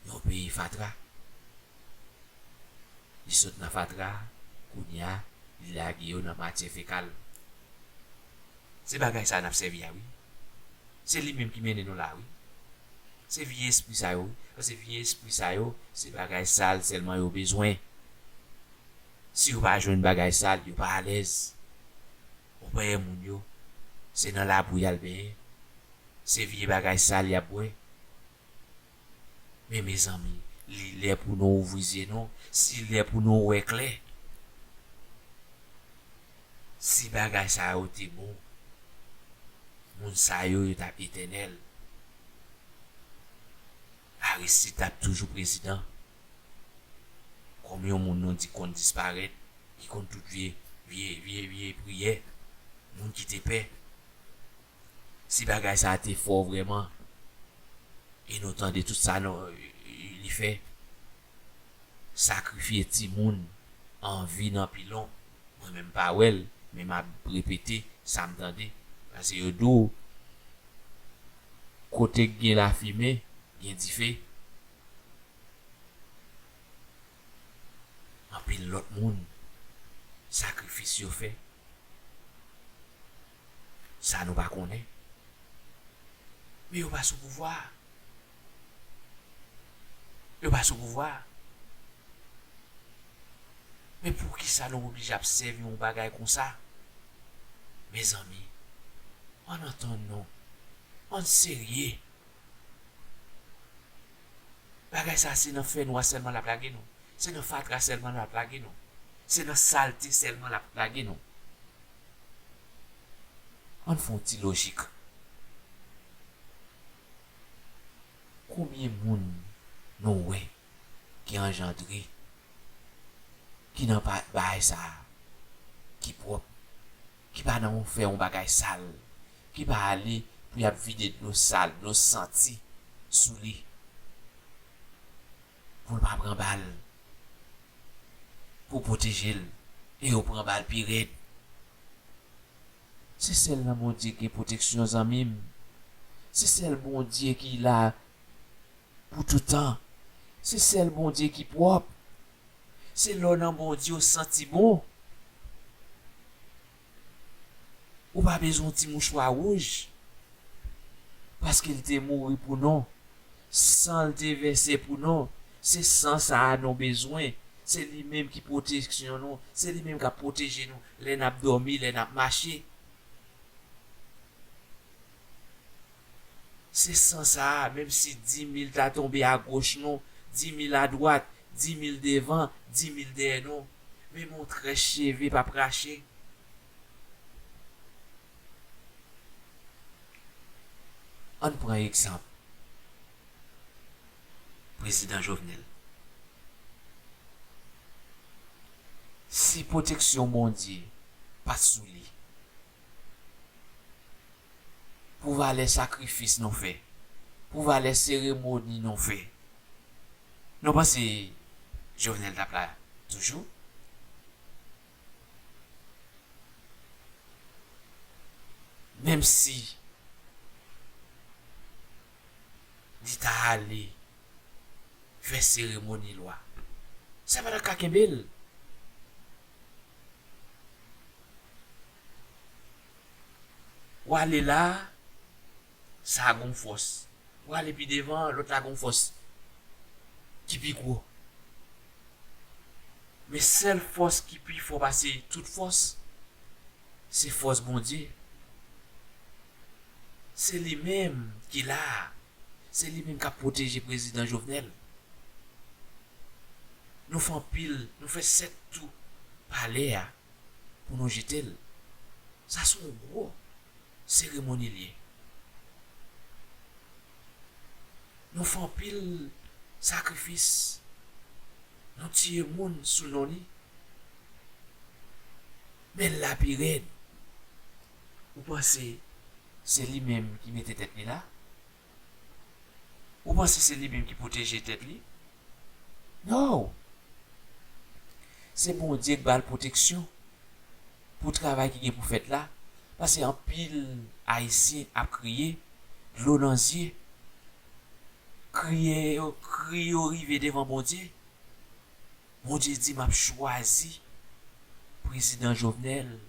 Yon peyi fatra. Li sot nan fatra, kounye a, li lage yo nan matyè fekal. Se bagay sa a n ap sèvi a, wi. Se li menm ki mennen nou la, wi. Se vye espri sa yo, wi. Paske vye espri sa yo, se bagay sal sèlman yo bezwen. Si yo pa jwenn bagay sal, yo pa alèz. Ou pa wè moun yo, Se nan labou y al benyen. Se vye bagay sal y ap bwè. Men, mezanmi, li lè pou nou ouvri zye nou, si lè pou nou wè klè. Si bagay sa yo te bon, moun sa yo, yo t ap etènèl. Aristid t ap toujou prezidan. Kòm yon moun nou di konn disparèt, ki konn tout vye, vye, vye, vye priyè, moun ki te pè. Si bagay sa a te fò vrèman, e nou tande tout sa nou, li fè, sakrifye timoun, anvi nan pilon, mwen menm m pa wè l, men m ap repete sa m tande, paske yo di w, kote k gen lafimen, gen dife. Anpil lòt moun, sakrifis yo fè. Sa nou pa konnen. Men yo pa sou pouvwa a. Yo pa sou pouvwa a. Men poukisa nou oblije ap sèvi yon bagay konsa? Mezanmi, ann antann nou. Ann serye. Bagay sa se nan fènwa sèlman l ap lage nou. Se nan fatra sèlman l ap lage nou. Se nan salte sèlman l ap lage nou. Ann fè yon ti lojik. Konbyen moun nou wè ki anjandre, ki nan pa-, bagay sa a, ki pwòp, ki pa nan fè yon bagay sal, ki pa ale pou y ap vide dlo sal, dlo santi sou li, pou l pa pran bal, pou pwoteje l, e yo pran bal pi rèd. Se sèl nan Bondye gen pwoteksyon, zanmi m. Se sèl Bondye ki la pou toutan. Se sèl Bondye ki pwòp. Se lè w nan Bondye w santi bon. Ou pa bezwen yon ti mouchwa wouj. Paske li te mouri pou nou. San l te vèse pou nou. Se san sa a nou bezwen. Se li menm ki pwoteksyon nou. Se li menm k ap pwoteje nou lè n ap dòmi, lè n ap mache. Se san sa a, menm si dimil ta tonbe agoch nou, dimil adwat, dimil devan, dimil dèyè nou, menm yon très cheve p ap rache. Ann pran egzanp Prezidan Jovenel. Si pwoteksyon Bondye pa t sou li, pou valè sakrifis nou fè, pou valè seremoni nou fè, nou panse Jovenel t ap la toujou? Menm si li ta ale fè seremoni lwa, sa pa t ap ka kenbe l. W ale la, sa a gon fòs. W ale pi devan, lòt la gon fòs ki pi gwo. Men sèl fòs ki pi fò pase tout fòs, se fòs Bondye. Se li menm ki la a. Se li menm k ap pwoteje Prezidan Jovenel. Nou fè anpil, nou fè sèt tou palè a pou nou jete l. Sa se yon gwo seremoni l ye. Nou fè anpil sakrifis. Nou tiye moun sou non li. Men l la pi rèd. Ou panse se li menm ki mete tèt li la? Ou panse se li menm ki pwoteje tèt li? No! Se Bondye k ba l pwoteksyon pou travay ki gen pou fèt la, paske anpil Ayisyen ap kriye, dlo nan zye. Kriye yo, kri yo rive devan Bondye. Bondye di, "M ap chwazi Prezidan Jovenel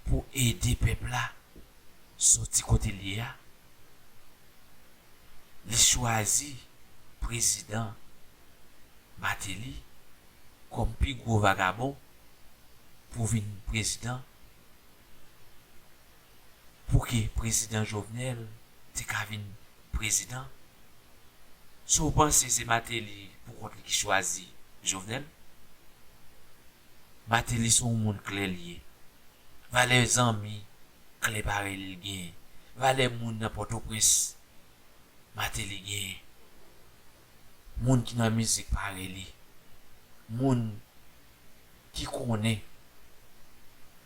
pou ede pèp la soti kote l ye a." Li chwazi Prezidan Martelly kòm pi gwo vagabon pou vin prezidan. pou ke prezidan Jovenel te ka vin prezidan? Si w panse se Martelly pou kont li ki chwazi Jovenel, Martelly se yon moun klè li ye. Valè zanmi klè parèy li l genyen. Valè moun nan Pòtoprens, Martelly genyen. Moun ki nan mizik parèy li. Moun ki konnen,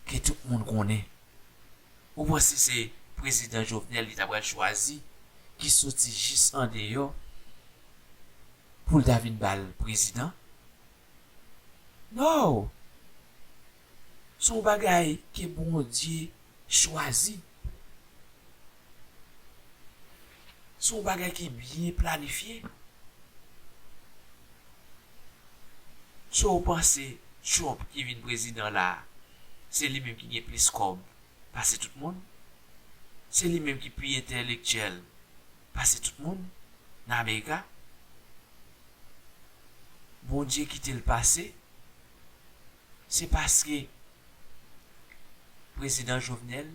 ke tout moun konnen. Ou panse se prezidan Jovenel li ta pral chwazi, ki soti jis andeyò pou l ta vin ba l prezidan? No! Se yon bagay ke Bondye chwazi. Se yon bagay ki byen planifye. So w panse Trump ki vin prezidan la, se li menm ki gen plis kòb pase tout moun? Se li menm ki pi entèlektyèl pase tout moun nan Amerika? Bondye kite l pase. Se paske prezidan Jovenel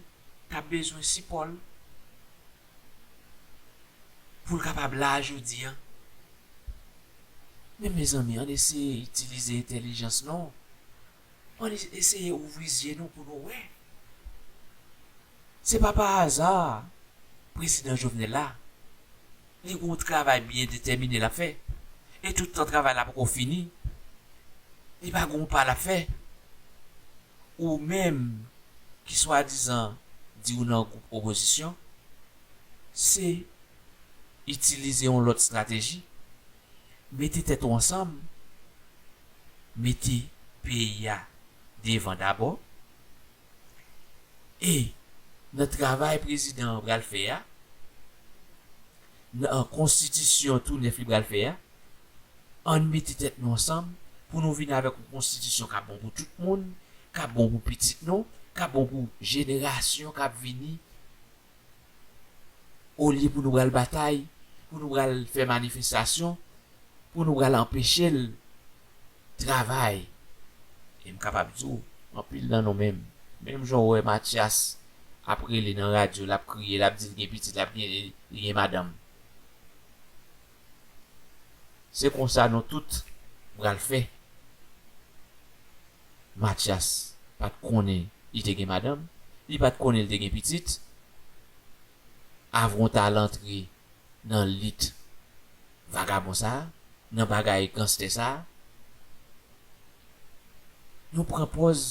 t ap bezwen sipò l pou l kapab la jodi a. Men mezanmi, ann eseye itilize entèlijans nou. Ann eseye ouvri zye nou pou nou wè. Se pa pa aza prezidan Jovenel la, li gen yon travay byen detèmine l ap fè. E tout tan travay la poko fini, li pa gen yon pa l ap fè. Ou menm ki swadizan di w nan gwoup opozisyon, se itilize yon lòt estrateji, mete tèt ou ansanm, mete peyi a devan dabò, e nan travay prezidan an pral fè a, nan konstitisyon tou nèf li pral fè a, ann mete tèt nou ansanm pou nou vin avèk yon konstitisyon k ap bon pou tout moun, k ap bon pou pitit nou, k ap bon pou jenerasyon k ap vini. Olye pou nou pral batay, pou nou pral fè manifestasyon, pou nou pral anpeche l travay. E m kapab di w, anpil nan nou menm, menm jan w wè Mathias ap rele nan radyo, l ap kriye, l ap di l gen pitit, l ap gen, li gen madanm. Se konsa nou tout pral fè. Mathias pa t konnen li te gen madanm, li pa t konnen li te gen pitit. Avan w t al antre nan lit vagabon sa a, nan bagay ganstè sa a, nou pran pòz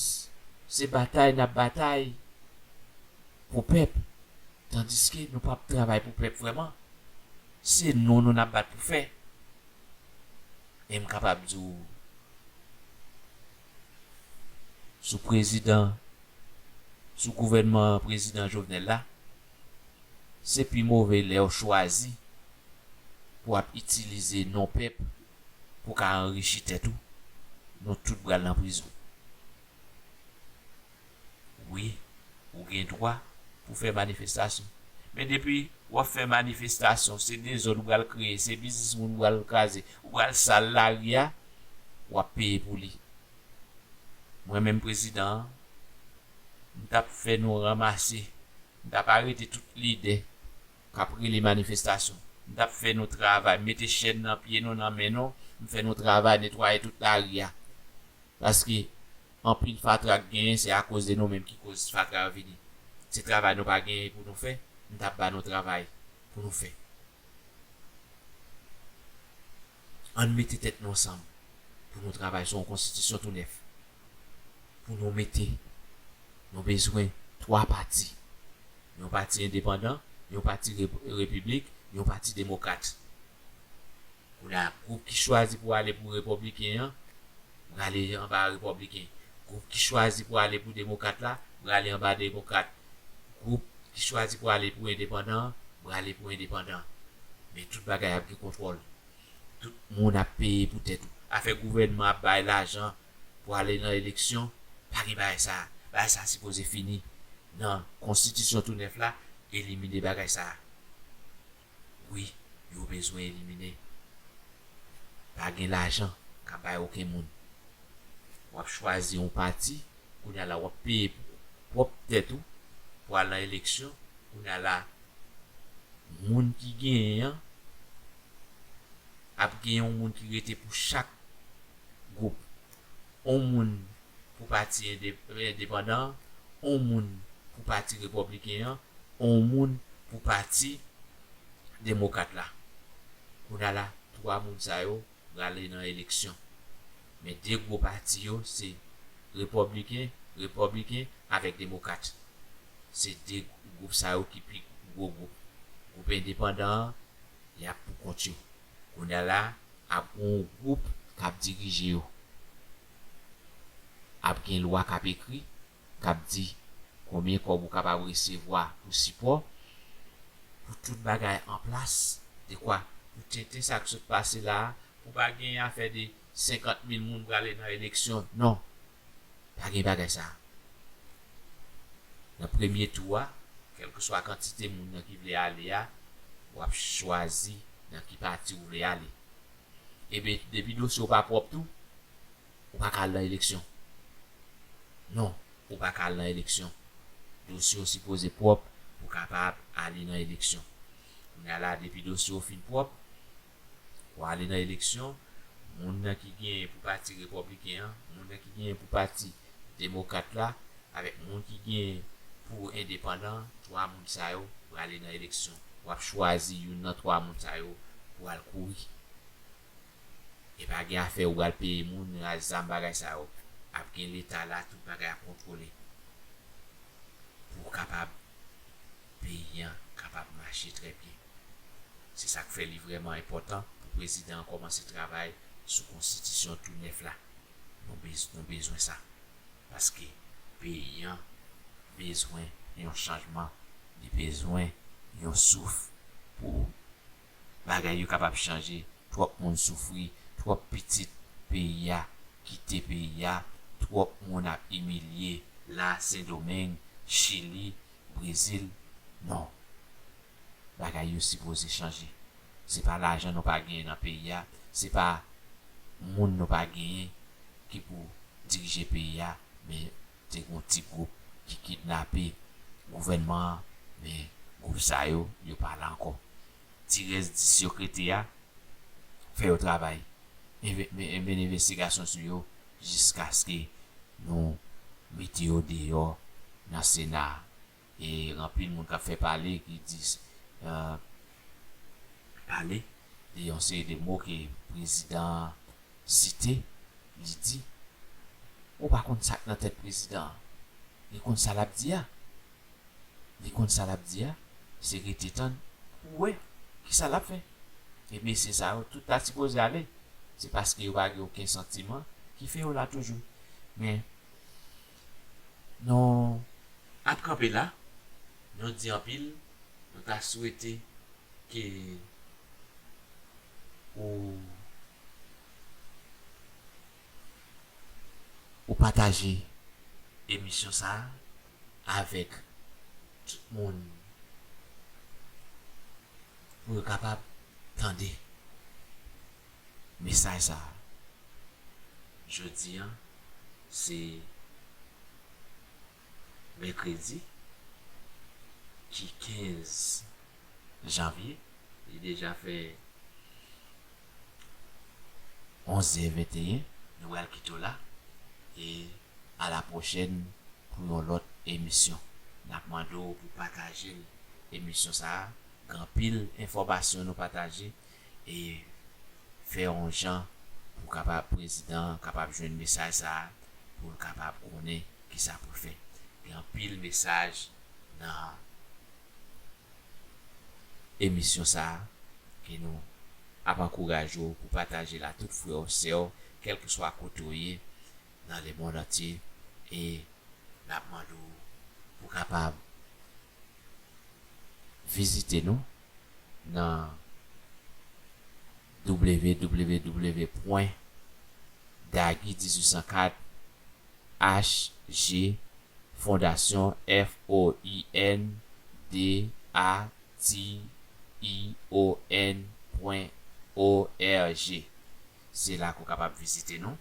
se batay n ap batay pou pèp, tandiske nou p ap travay pou pèp vrèman. Se non nou n ap bat pou fè. E m kapab di w, sou prezidan, sou gouvènman prezidan Jovenel la, se pi move lè w chwazi pou w ap itilize non pèp pou w ka anrichi tèt ou. Nou tout pral nan prizon. Wi, ou gen dwa pou fè manifestasyon. Men depi w ap fè manifestasyon, se dezòd ou pral kreye, se biznis moun ou pral kraze, ou pral sal lari a, w ap peye pou li. Mwen menm prezidan an, m t ap fè nou ranmase, m t ap arete tout lidè k ap rele manifestasyon. M t ap fè nou travay, mete chèn nan pye nou, nan men nou, m fè nou travay, netwaye tout lari a. Paske anpil fatra k genyen, se akoz de nou menm ki koz fatra yo vini. Se travay nou pa genyen pou nou fè, m t ap ba nou travay pou nou fè. Ann mete tèt nou ansanm pou nou travay sou yon konstitisyon tou nèf. Pou nou mete, nou bezwen twa pati. Yon pati endepandan, yon pati rep-, repiblik, yon pati demokrat. Kounye a, gwoup ki chwazi pou ale pou repibliken an, prale anba repibliken. Gwoup ki chwazi pou ale pou demokrat la, prale anba demokrat. Gwoup ki chwazi pou ale pou endepandan an, prale pou endepandan. Men tout bagay ap gen kontwòl. Tout moun ap peye pou tèt ou. Afè gouvènman ap bay lajan pou ale nan eleksyon, pa gen bagay sa. Bagay sa sipoze fini. Nan konstitisyon tou nèf la, elimine bagay sa. Wi, yo bezwen elimine. Pa gen lajan k ap bay okenn moun. W ap chwazi yon pati, kounye a la w ap peye pwòp tèt ou pou al nan eleksyon, Kounye a la, moun ki genyen an ap gen yon moun ki rete pou chak gwoup. Yon moun pou pati ende- endepandan an, yon moun pou pati repibliken an, yon moun pou pati demokrat la. Kounye a la, twa moun sa yo prale nan eleksyon. Men de gwo pati yo se repibliken, repibliken avèk demokrat. Se de gwoup sa yo ki pi gwo gwoup. Gwoup endepandan an, y ap pou kont yo. Kounye a la, ap gen yon gwoup k ap dirije yo. Ap gen lwa k ap ekri, k ap di konbyen kòb ou kapab resevwa pou sipò, pou tout bagay an plas, dekwa pou tenten sa k sot pase la a, pou pa gen afè de senkant mil moun prale nan eleksyon. Non, pa gen bagay sa a. Nan premye tou a, kèlkeswa kantite moun nan ki vle ale a, w ap chwazi nan ki pati w vle ale. Ebyen, depi dosye w pa pwòp tou, ou pa ka al nan eleksyon. Non, ou pa ka al nan eleksyon. Dosye w sipoze pwòp pou w kapab ale nan eleksyon. Kounye a la, depi dosye w fin pwòp, w ale nan eleksyon, moun nan ki genyen pou pati repibliken an, moun nan ki genyen pou pati demokrat la, avèk moun ki genyen pou endepandan, twa moun sa yo prale nan eleksyon. W ap chwazi youn nan twa moun sa yo pou al kouri. E pa gen afè ou pral peye moun, raz zam, bagay sa yo. Ap gen leta la, tout bagay ap kontwole. Pou kapab, peyi an kapab mache trè byen. Se sa k fè li vrèman enpòtan pou prezidan an kòmanse travay sou konstitisyon tou nèf la. Nou bez- nou bezwen sa. Paske peyi an bezwen yon chanjman, li bezwen yon souf pou bagay yo kapab chanje. Twòp moun soufri, twòp pitit peyi a kite peyi a, twòp moun ap imilye la, Sendomeng, Chili, Brezil. Non. Bagay yo sipoze chanje. Se pa lajan nou pa genyen nan peyi a, se pa moun nou pa genyen ki pou dirije peyi a, men te gen yon ti gwoup ki kidnape gouvènman an, men gwoup sa yo, yo pa la ankò. Ti rès dis yo k rete a, fè yo travay. Enve- men- men envestigasyon sou yo jiskaske nou mete yo deyò nan Sena a. E anpil moun k ap fè pale, ki di, euh, pale de yon seri de mo ke prezidan an site, li di, ou pa konn sa k nan tèt prezidan an. Li konn sa l ap di a. Li konn sa l ap di a, se rete tann pou wè kisa l ap fè. E mesye sa yo, tout ta sipoze ale. Se paske yo pa gen okenn santiman ki fè yo la toujou. Men, nou ap kanpe la, nou di anpil, nou ta swete ke ou, ou pataje emisyon sa a avèk tout moun pou yo kapab tande mesaj sa a. Jodi a, se mèkredi ki kenz janvye. Li deja fè onz è venteyen. Nou pral kite w la. E a la pwochèn pou yon lòt emisyon. N ap mande w pou pataje emisyon sa a. Gen anpil enfòmasyon nou pataje. E fè yon jan pou kapab, prezidan an kapab jwenn mesaj sa a, pou l kapab konnen kisa pou l fè. Gen anpil mesaj nan emisyon sa a ke nou ap ankouraje w pou pataje l a tout frè w, sè w, kèlkeswa kote w ye nan lemonn antye. E n ap mande w pou kapab vizite nou nan w w w pwen dagi dizuit san kat h g fondasyon, F O I N D A T I O N pwen O R G. Se la ke w kapab vizite nou.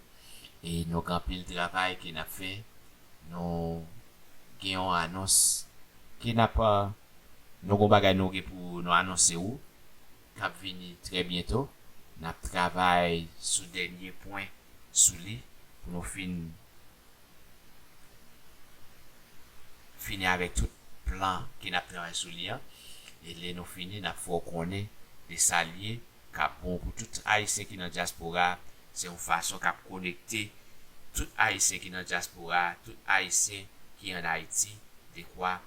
E nou gen anpil travay ke n ap fè. Nou gen yon anons ke n ap, euh, Nou gon bagay nou gen pou nou anonse ou k ap vini trè byento. N ap travay sou dènye pwen sou li pou nou fin fini avèk tout plan ke n ap travay sou li an. E lè nou fini, n ap fè w konnen de sa l ye k ap bon pou tout Ayisyen ki nan dyaspora. Se yon fason k ap konekte tout Ayisyen ki nan dyaspora, tout Ayisyen ki ann Ayiti, dekwa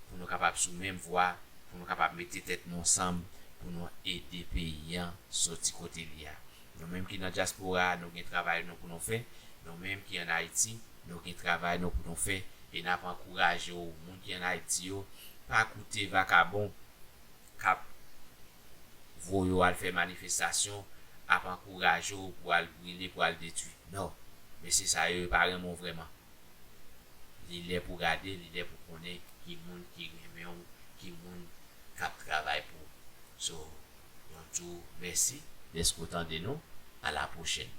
pou nou kapab sou menm vwa, pou nou kapab mete tèt nou ansanm, pou nou ede peyi an soti kote li a. Nou menm ki nan dyaspora, nou gen travay nou pou nou fè. Nou menm ki ann Ayiti, nou gen travay nou pou nou fè. E n ap ankouraje w, moun ki ann Ayiti yo, pa koute vakabon k ap voye w al fè manifestasyon, ap ankouraje w pou al brile, pou al detwi. Non, mesye sa yo, yo pa renmen w vrèman. Li lè pou gade, li lè pou konnen ki moun ki renmen w, ki moun k ap travay pou ou. So, nou di w mèsi dèske w tande nou. A la pwochèn.